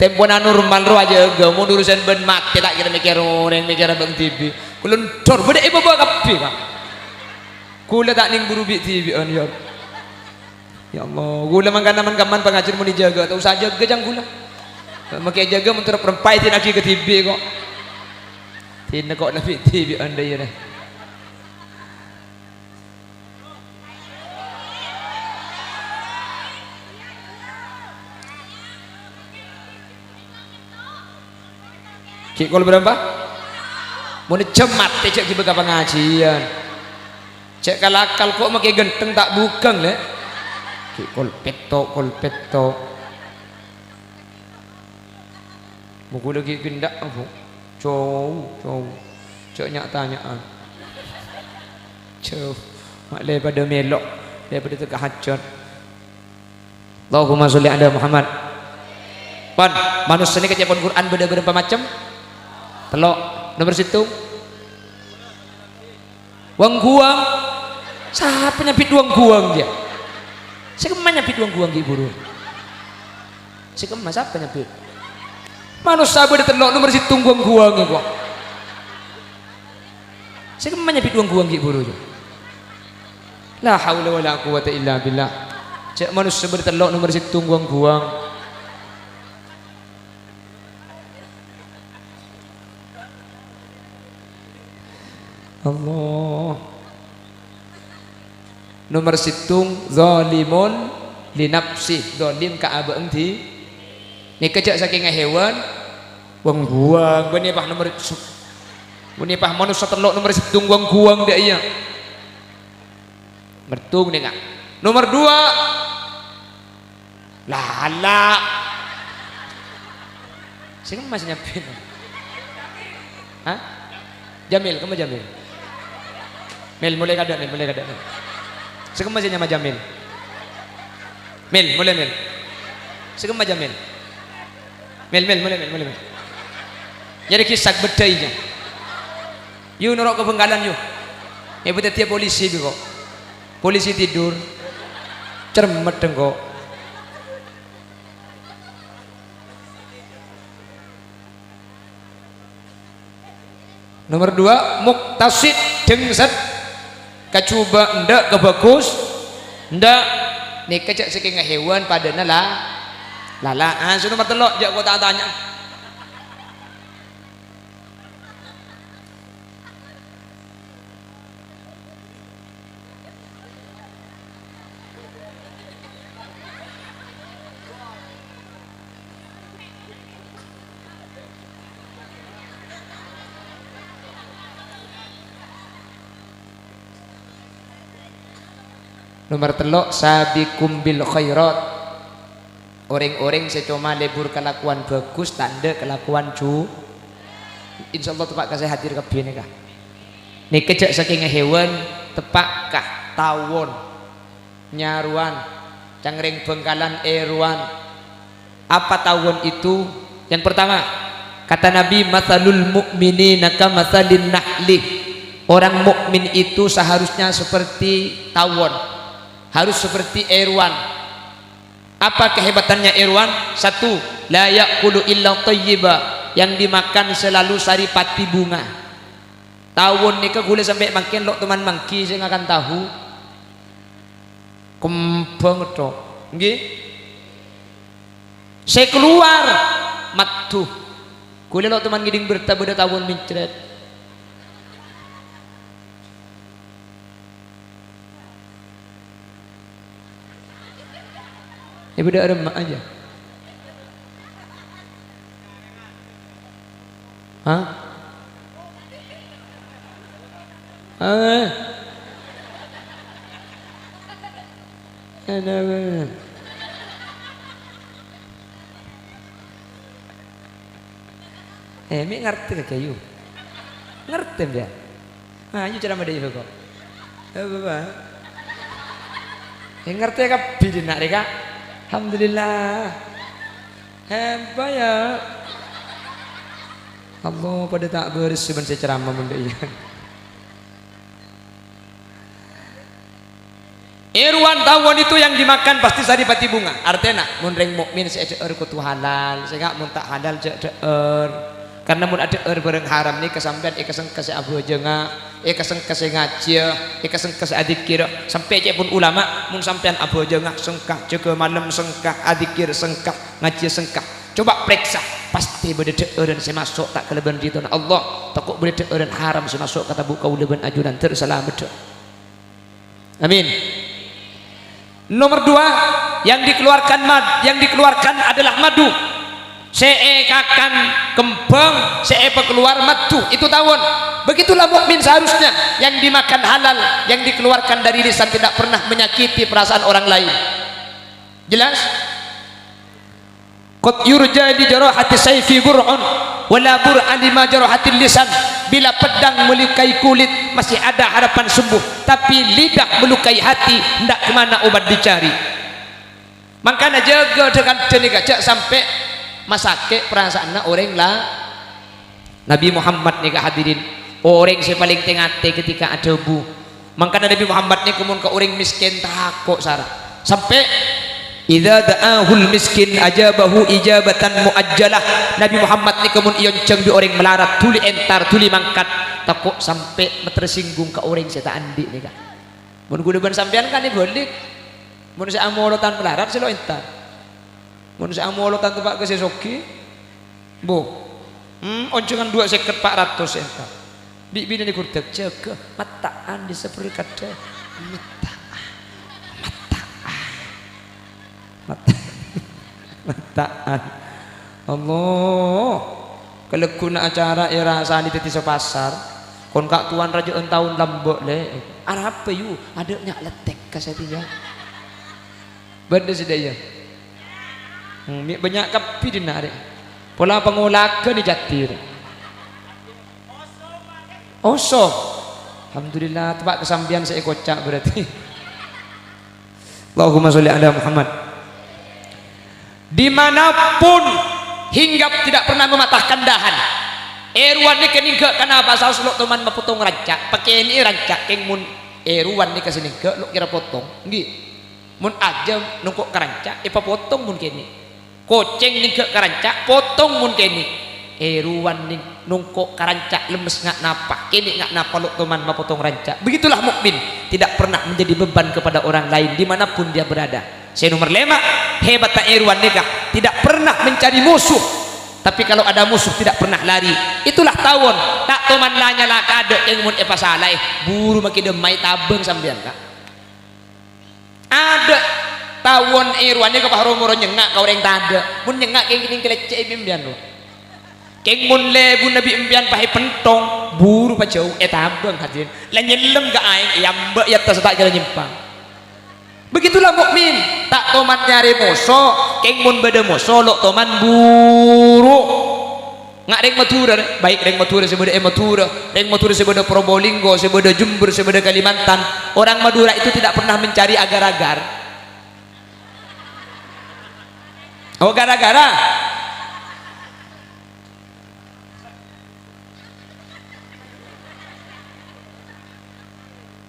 Tempona normal rowa ajâgâ, mon urusan bân matè ta' kèra mèkkèr orèng, mèkkèr abâ' dhibi'. Kaulâ ndor, bâdâ è bâbâ kabbhi, Ka'. Kaulâ ta' nèng buru bi'-dhibi'ân, ya. Ya Allah, kaulâ mangkana man-kamman pangajhiyân mon èjâgâ, ta' osa ajâgâ, ca'na kaulâ. Makè ajâgâ mon terro parèmpa'è èdina'aghi kadhibi' kok. Dinah kok la bi'-dhibi'ân dâ' iyâ, dâ'. Ghi' kol bârâmpa? Mon jhâ' matè jhâ' ghibâ ka pangajhiyân. Jhâ' kal-akal kok makè ghântheng ta' bhughâng, Lè'. Ghi' kol pètto', kol pètto'. Moghâ laghi' ghânda', Bu. Jhâu, jhâu. Jhâ' nya'-tanya'an. Jhâu. Ma' lè padâ mèlo', lè padâ tèka hajhât. Allahumma sholli ala Muhammad. Pon, manossa nèka ca'èpon Qur'an bâdâ bârâmpa macem? Tello'. Nomer sèttong. Wâng-ghuwâng. Sapa nyambit wâng-ghuwâng, yâ? Sè kemma nyambit wâng-ghuwâng, ghi' buru. Sè kemma sapa nyambit? Manossa bâdâ tello', nomer sèttong wâng-ghuwâng, kok. Sè kemma nyambit wâng-ghuwâng, ghi' buru, yâ? La haula wala quwwata illa billah. Jhâ' manossa bâdâ tello', nomer sèttong wâng-ghuwâng. Allah. Nomer sèttong, zalimun li nafsih, zalim ka abâ'na dhi-, nèka jhâ' sakènga hèwan, wâng-ghuwâng, bânnè pas nomer se-, bânnè pas manossa tello' nomer sèttong wâng-ghuwâng dâ' iyâ. Mertung nèka. Nomer duwâ', Lala'. Sè kemma sè nyambit? Hah? Jamil, kemma Jamil? Mil, molè kadâ', Mil, molè kadâ', Mil. Sè kemma sè nyama Jamil? Mil, molè, Mil. Sè kemma Jamil? Mil, Mil, molè, Mil, molè, Mil. Nyarè ghisak bheddhâi, jâ. Yu, noro' ka Bhângkalan, yu. Èbâ dhâddhiyâ polisi bi' ko'. Polisi tidur. Cermet engko'. Nomer duwâ', muktasid, dhengset. Kajhubâ endâ', kabhâghus endâ'. Nèka jhâ' sakènga hèwan padâna la-, lala'. Ah, sè nomer tello', jhâ' ko' ta-, tanya. Nomer tello', sabiqum bil khairat. Orèng-orèng sè coma lebur kalakowan bhâghus, ta' endâ' kalakowan ju-, insyaallah teppa' ka sè hadir kabbhi nèka. Nèka jhâ' sakènga hèwan, teppa' ka tawon, nyarowan, ca'na rèng Bhângkalan èrowan. Apa tawon itu? Yang pertama, kata Nabi, "Matsalul mu'minina kamatsalin nahli." Orang mukmin itu seharusnya seperti tawon, harus seperti èrowan. Apa kehebatannya èrowan? Satu, la ya'kulu illa thayyiba, yang dimakan selalu saripati bunga. Tawon nèka ghulâ sampè' mangkèn lo' toman mangghi sè ngakan tahu. Kembhâng tok. Ngghi? Sè kalowar, madhu. Ghulâ lo' toman ngèdhing berta bâdâ tawon mencret. È bâdâ aremma aja. Hah? Eh. Ada apa? Eh, mè' ngartè kakè, yu. Ngartè, mbak? Nah, yu ceramah dâ' iyâ, kok. Eh, Bapak. Eh, ngartè kabbhi dinna' rèka. Alhamdulillah. Hebat, ya. Allah, padâ ta' bârâs bân sè ceramah mon dâ' iyâ. È rowan tawon itu yang dimakan pasti saripati bunga. Artèna, mon rèng mukmin sè èdhâ'âr kodhu halal, sè nga' mon ta' halal jhâ' dhâ'âr. Karna mon adhâ'âr bhârâng haram nèka sampèyan èkasengka sè abhâjângnga, èkasengka sè ngajhiyâ, èkasengka sè adzikkirâ. Sampè' ca'èpon ulama, mon sampèyan abhâjângnga sengka, jâgâ malem sengka, adzikkir sengka, ngajhiyâ sengka. Coba parèksa, pastè bâdâ dhâ'ârân sè maso' ta' kalabân ridhona Allah, tako' bâdâ dhâ'ârân haram sè maso' ka tabu' kaulâ bân ajunan ter salameddhâ. Amin. Nomor dua, yang dikeluarkan mad-, yang dikeluarkan adalah madu. Sè èkakan kembhâng, sè èpakeluar madu, itu tawon. Begitulah mukmin seharusnya, yang dimakan halal, yang dikeluarkan dari lisan tidak pernah menyakiti perasaan orang lain. Jelas? "Qad yurja li jarahati saifi bur'un, wa la bur'a lima jarahatil lisan." Bila pedang melukai kulit, masih ada harapan sembuh, tapi lidah melukai hati, ndak kemana obat dicari. Mangkana jâgâ dhâ-, kadhâ nèka, jhâ' sampè' masakè' perasaanna orèng la-, Nabi Muhammad nèka, hadirin, orèng sè palèng tè-ngatè ketika adhâbu. Mangkana Nabi Muhammad nèka mon ka orèng mèskèn tako' sara. Sampè', "Idza da'ahul miskin ajabahu ijabatan muajjalah." Nabi Muhammad nèka mon èonjhâng bi' orèng malarat, dhuli entar, dhuli mangkat, tako' sampè' tersinggung ka orèng sè ta' andi' nèka. Mon kaulâ bân sampèyan kan èbâlik. Mon sè amolotan malarat, sè lo' entar. Mon sè amolotan teppa' ka sè soghi, bo. Hmm, onjhângan duwâ' sèket pa' ratos entar. Bi' binèna gurdhâk, "Jâgâ, matta'an dissa' bherri' kadhâ." Matta'an. Matta'an. Matta-, matta'an. Allah. Kalagghuna acara èrasanè dhâddhi sapasar. Kon ka' towan rajâ'ân taon lambâ', lè. Arapa, yu? Adâ' nya' lettèk ka satèya. Bâdâ sè dâ' iyâ. Hmm, mè' bânnya' kabbhi dinna' rè. Pola pangolaghân è Cadir. Oso. Alhamdulillah, teppa' ka sampèyan sè èkoca' berarti. Allahumma sholli ala Muhammad. Dimanapun hinggap tidak pernah mematahkan dahan. È rowan nèka nèngghâ' ka napa saos lo' toman mapotong ranca', pakènè'è ranca', kèng mon è rowan nèka sè nèngghâ' lo' kèra potong, ènggi. Mon ajâm nongko' ka ranca', èpapotong mon kènè'. Kocèng nèngghâ' ka ranca', potong mon kènè'. È rowan nèng-, nongko' ka ranca', lemmes nga' napa, kènè' nga' napa lo' toman mapotong ranca'. Begitulah mukmin, tidak pernah menjadi beban kepada orang lain dimanapun dia berada. Sè nomer lèma', hebatta è rowan nèka, tidak pernah mencari musuh. Tapi kalau ada musuh, tidak pernah lari. Itulah tawon, ta' toman la nyala ka adâ' kèng mon èpasalaè, buru makè dâmma'è tabâng sampèyan, Ka'. Adâ' tawon è rowan nèka pas ro-moro nyengnga' ka orèng tadâ'. Mon nyengnga' kèng-kèng kalèccè'è bi' empèyan, ro. Kèng mon lebuna bi' empèyan pas èpenthong, buru pajhâu ètabâng, hadirin. La nyellem ka aèng, èambâ' è attas ta' kèra nyèmpang. Begitulah mukmin, ta' toman nyarè moso, kèng mon bâdâ moso, lo' toman buru. Nga' rèng Madhurâ, rè, baik rèng Madhurâ sè bâdâ è Madhurâ, rèng Madhurâ sè bâdâ Probolinggo, sè bâdâ Jember, sè bâdâ Kalimantan, orang Madura itu tidak pernah mencari agar-agar. Oh, gara-gara.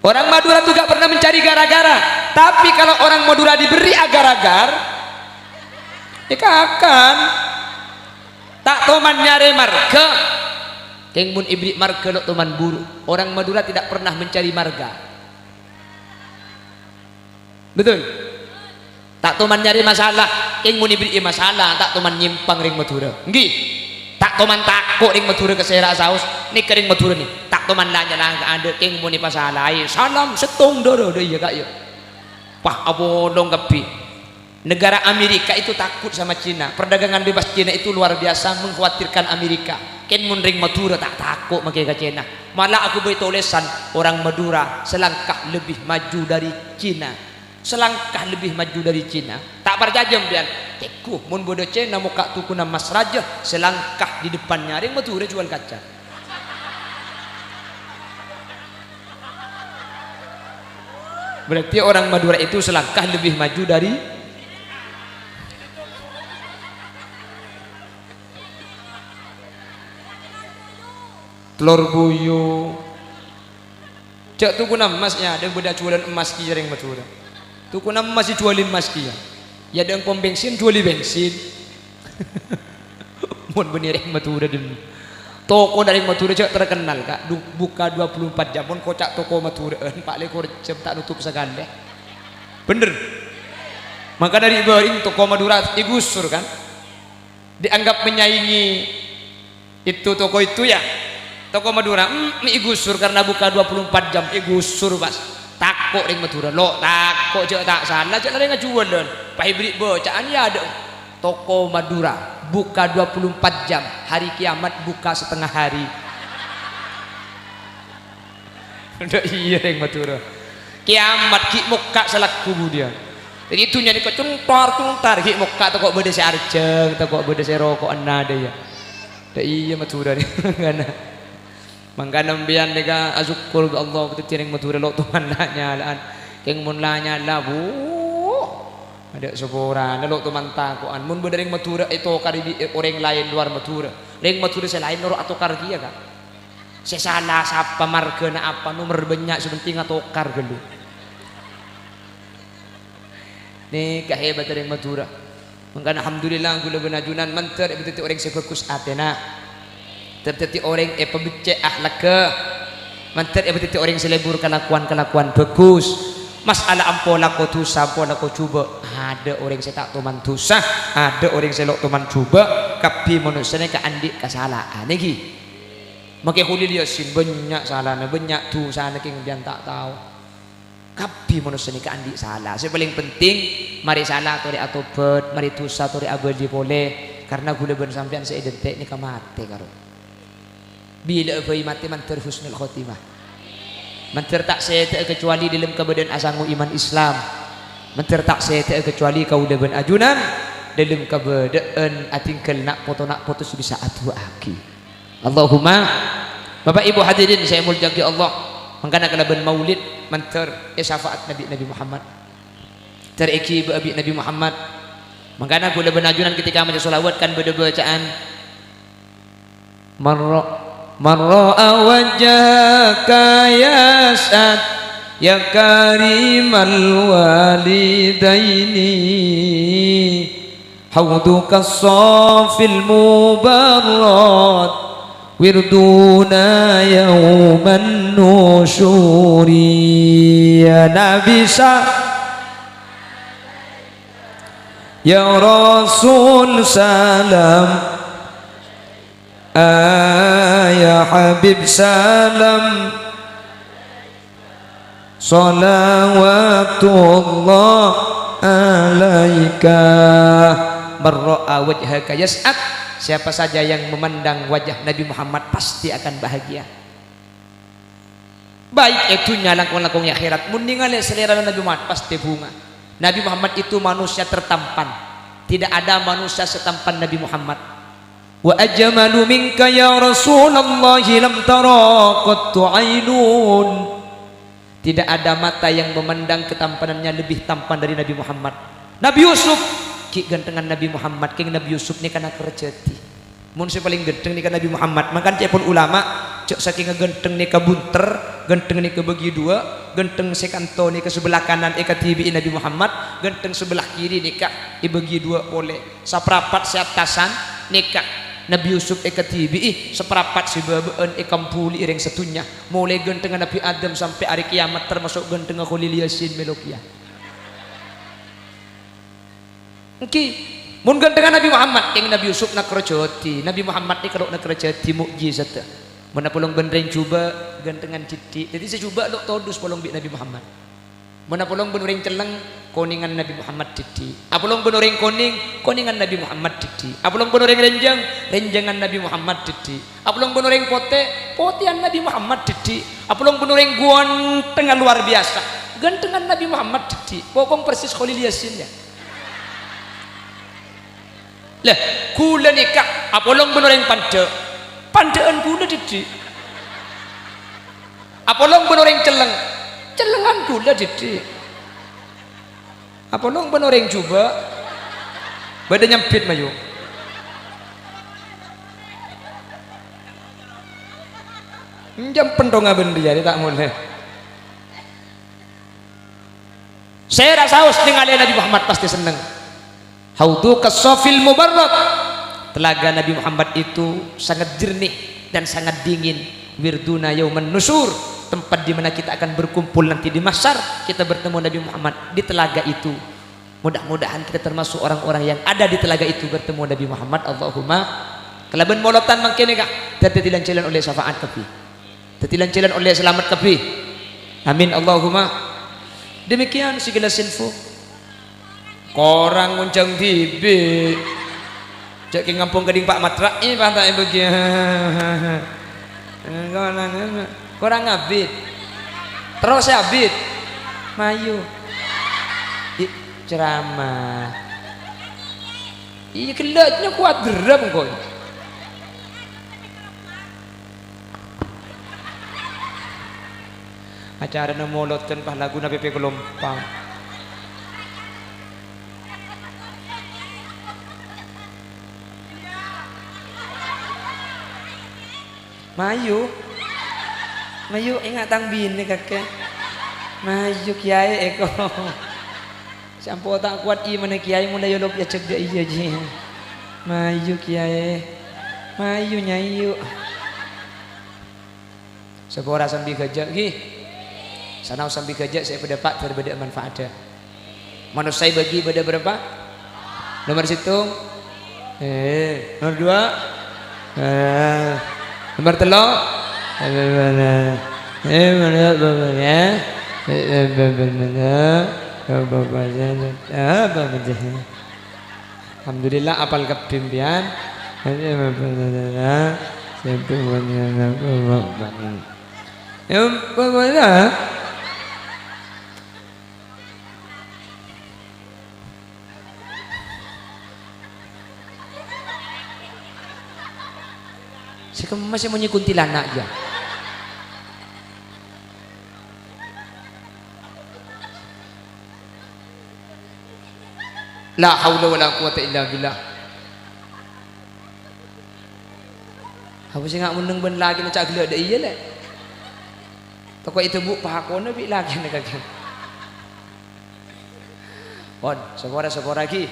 Orang Madura tuh gak pernah mencari gara-gara. Tapi kalau orang Madura diberi agar-agar, ya kakan. Ta' toman nyarè marghâ. Kèng mon èberri' marghâ lo' toman buru. Orang Madura tidak pernah mencari marga. Betul? Ta' toman nyarè masalah, kèng mon èberri'i masalah, ta' toman nyèmpang rèng Madhurâ. Ènggi? Ta' toman tako' rèng Madhurâ ka sèra saos, nèka rèng Madhurâ nè. Ta' toman la nyala ka adâ', kèng mon èpasalaè, salam sèttong dârâ, dâ' iyâ, Ka', iyâ. Wah, apolong kabbhi. Negara Amerika itu takut sama Cina. Perdagangan bebas Cina itu luar biasa mengkhawatirkan Amerika. Kèng mon rèng Madhurâ ta' tako' makè ka Cina. Malah aghâbây tolèsan, "Orang Madura selangkah lebih maju dari Cina." Selangkah lebih maju dari Cina. Ta' parcajâ empèyan? Tèngghu, mon bâdâ Cina mokka' tokona emmas rajâ, selangkah di depannya rèng Madhurâ jual kaca. Berarti orang Madura itu selangkah lebih maju dari telor buyung. Jhâ' tokona emmas, yâ, adâ' bâdâ juwâlân emmas kèya rèng Madhurâ. Tokona emmas èjhuwâli emmas kèya. Yâ, dâ' pom bensin, jhuwâli bensin. Mon bânnè rèng Madhurâ, dhin. Tokona rèng Madhurâ jhâ' terkenal, Ka'. Du-, buka dua puluh empat jam. Mon koca' toko Madhurâ'ân, pa' lèkor jam ta' notop sakalè. Bhender. Mangkana rè' bâreng toko Madhurâ èghusur, kan? Dianggap menyaingi itu toko itu, ya. Toko Madhurâ, mm, mè' èghusur karena buka dua puluh empat jam, èghusur, pas. Tako' rèng Madhurâ, lo', tako' jhâ' ta' sala, jhâ' la rèng ajhuwâlân. Pas èberri' bâcaan, yâ, adâ'. Toko Madhurâ buka dua puluh empat jam, hari kiamat buka setengah hari. Dâ' iyâ, rèng Madhurâ. Kiamat ghi' mokka' salagghu budiyân. Dhâddhi, dhunnya nèka cuntar-cuntar, ghi' mokka' tako' bâdâ sè arjhâng, tako' bâdâ sè roko'an adâ', yâ. Dâ' iyâ, Madhurâ nèka. Mangkana empèyan nèka asokkor ka Allah, dhâddhi rèng Madhurâ lo' toman la nyala'an. Kèng mon la nyala, bu, adâ' saporana lo' toman tako'an. Mon bâdâ rèng Madhurâ ètokar bi' orèng laèn lowar Madhurâ, rèng Madhurâ sè laèn noro' atokar kèya, Ka'. Sè sala sapa, marghâna apa, nomer bânnya', sè pentèng atokar ghâllu. Nèka hebat rèng Madhurâ. Mangkana alhamdulillah, kaulâ bân ajunan mandhâr èpadhâddhi orèng sè bhâghus atèna. Mandhâr dhâddhi orèng èpabeccè' akhlakka. Mandhâr èpadhâddhi orèng sè lebur kalakowan-kalakowan bhâghus. Mas'ala ampo lako dhusa, ampo lako jhubâ'. Adâ' orèng sè ta' toman dhusa, adâ' orèng sè lo' toman jhubâ'. Kabbhi manossa nèka andi' kasala'an, ènggi. Makè Kholil Yasin bânnya' salana, bânnya' dhusana kèng empèyan ta' tao. Kabbhi manossa nèka andi' sala. Sè palèng penting, marè sala torè atobhât, marè dhusa torè abâli polè. Karna kaulâ bân sampèyan sè èdhânte' nèka matè karo. Bilâ'â bhâi matè mandhâr husnul khotimah. Mandhâr ta' sèdhâ'â kacobâli dâlem kabâdâ'ân asango iman Islam. Mandhâr ta' sèdhâ'â kacobâli kaulâ bân ajunan dâlem kabâdâ'ân adhinggâl na' poto-na' poto sè bisa adu'aaghi. Allahumma. Bapak Ibu hadirin sè èmoljâ'aghi Allah, mangkana kalabân maulid mandhâr èsafa'at Nabi, Nabi Muhammad. Mandhâr èghibâ'â bi' Nabi Muhammad. Mangkana kaulâ bân ajunan ketika maca sholawat kan bâdâ bâcaan, "Marra, marra wajhaka yas'ad, ya karimal walidaini." Haudhuka shafil mubarrad, wirduna yauman nusyuri. Ya Nabi sa-, ya Rasul salam, ah, ya Habib salam. Shalawatullah alaika. Marra'a wajhaka yas'ad. Siapa saja yang memandang wajah Nabi Muhammad pasti akan bahagia. Baik è dhunnya langkong-langkong è akhirat. Mon nèngalè salèrana Nabi Muhammad pasti bhunga. Nabi Muhammad itu manusia tertampan. Tidak ada manusia setampan Nabi Muhammad. Wa ajmalu minka ya Rasulullah lam tara qattu ainun. Tidak ada mata yang memandang ketampanannya lebih tampan dari Nabi Muhammad. Nabi Yusuf, ghi' ghântengngan Nabi Muhammad, kèng Nabi Yusuf nèka nakerrajâdhi. Mon sè palèng ghântheng nèka Nabi Muhammad, mangkana ca'èpon ulama, jhâ' sakènga ghântheng nèka bunter, ghântheng nèka bâgi duwâ', ghântheng sè kanto nèka sabellâ kanan èkadhibi'i Nabi Muhammad, ghântheng sabellâ kiri nèka èbâgi duwâ' polè. Saparapat sè attasan nèka Nabi Yusuf èkadhibi'i, saparapat sè bâbâ'ân èkambuli'i rèng sadhunnya. Molaè ghânthengnga Nabi Adam sampè' arè kiyamat, tamaso' ghânthengnga Kholil Yasin mèlo kèya. Ènggi, mon ghânthengnga Nabi Muhammad, kèng Nabi Yusuf nakerrajâdhi, Nabi Muhammad nèka lo' nakerrajâdhi mo'jizat. Mon apolong bân rèng jhubâ', ghânthengngan dhiddhi'. Dhâddhi sè jhubâ' lo' todus polong bi' Nabi Muhammad. Mon apolong bân orèng celleng, konèngan Nabi Muhammad dhiddhi'. Apolong bân orèng konèng, konèngan Nabi Muhammad dhiddhi'. Apolong bân orèng rènjhâng, rènjhângan Nabi Muhammad dhiddhi'. Apolong bân orèng potè, potèyan Nabi Muhammad dhiddhi'. Apolong bân orèng ghânthengnga lowar biyasa, ghânthengngan Nabi Muhammad dhiddhi'. Pokok persis Kholil Yasin, yâ. Lah, ghulâ nèka apolong bân orèng pandhâ', pandhâ'ân ghulâ dhiddhi'. Apolong bân orèng celleng, cellengan ghulâ dhiddhi'. Apolong bân orèng jhubâ', bâdâ nyambit mayu. Ènjhâm penthongnga bân rèya, rè ta' molè. Sè ra saos nèngalè Nabi Muhammad pastè senneng. Haudhu kassafil mubarrad. Telaga Nabi Muhammad itu sangat jernih dan sangat dingin. Wirduna yauman nusyur, tempat di mana kita akan berkumpul nanti di mahsyar, kita bertemu Nabi Muhammad di telaga itu. Mudah-mudahan kita termasuk orang-orang yang ada di telaga itu bertemu Nabi Muhammad. Allahumma. Kalabân molodhân mangkèn, Ka', dhâddhi lan-jhâlân ollè syafaat kabbhi. Dhâddhi lan-jhâlân ollè salamet kabbhi. Amin, Allahumma. Demikian segala info. Korang ngonjhâng dhibi'. Jhâ' kè ngampong kèdhing pa' matra'è, panta'è bâgiyân. Korang, korang abit. Terros sè abit. Mayu. Ih, ceramah. Iyâ, ghellâ' nyokowa derrep engko'. Acarana molodhân pas laguna P P Gelompang. Mayu. Mayu, enga' tang binè kakè. Mayu, Kèyaè, èko. Sampo ta' kowat imanna Kèyaè, molaè yolop èajhâk dâ' iyâ, jhi. Mayu, Kèyaè. Mayu, Nyayu. Sapora sambi ghâjâ', ghi. Sanaos sambi ghâjâ' sè èpadâpa' dhâr bâdâ manfaatta. Manossa èbâgi bâdâ bârâmpa? Nomer sèttong? Eh, nomer duwâ'? Eh, nomer tello'? Eh, mana? Eh, mana, Bapak, ya? Eh, eh, Bapak, mana? Bapak, mana? Apa, mana? Alhamdulillah, apal kabbhi, piyan. Ya, Bapak, mana? Sè kemma sè monyè kuntilanak, yâ. La haula wala quwata illa billah. Apa sè nga' menneng bân lakèna ca' ghellâ' dâ' iyâ, Lè'? Tako' èdhâbu' pakona bi' lakèna kakè. Pon, sapora-sapora ghi.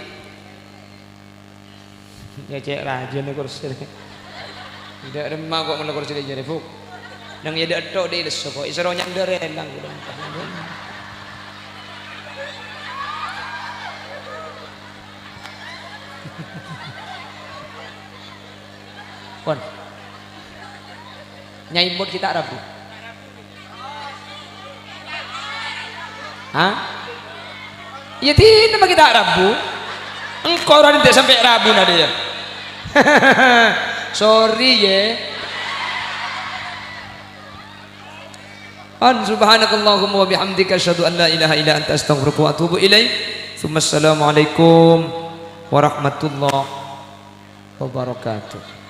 Nyècè' rajâna kursi. Dâ' remma ko' ngala kursi dâ' jârèya, Bu'. Nang iyâ dâ' ètto' dâ' lesso ko'. Èsoro nyandâr èlang. Pon. Nyai Mut ghi' ta' rabu. Hah? Iyâ, dinah ma' ghi' ta' rabu. Engko' ora nènta' sampè' rabu, Nadia. Sorry, yâ. An subhanakallahumma wa bihamdika, asyhadu an la ilaha illa anta, astaghfiruka wa atubu ilaik. Tsumma assalamualaikum warahmatullahi wabarakatuh.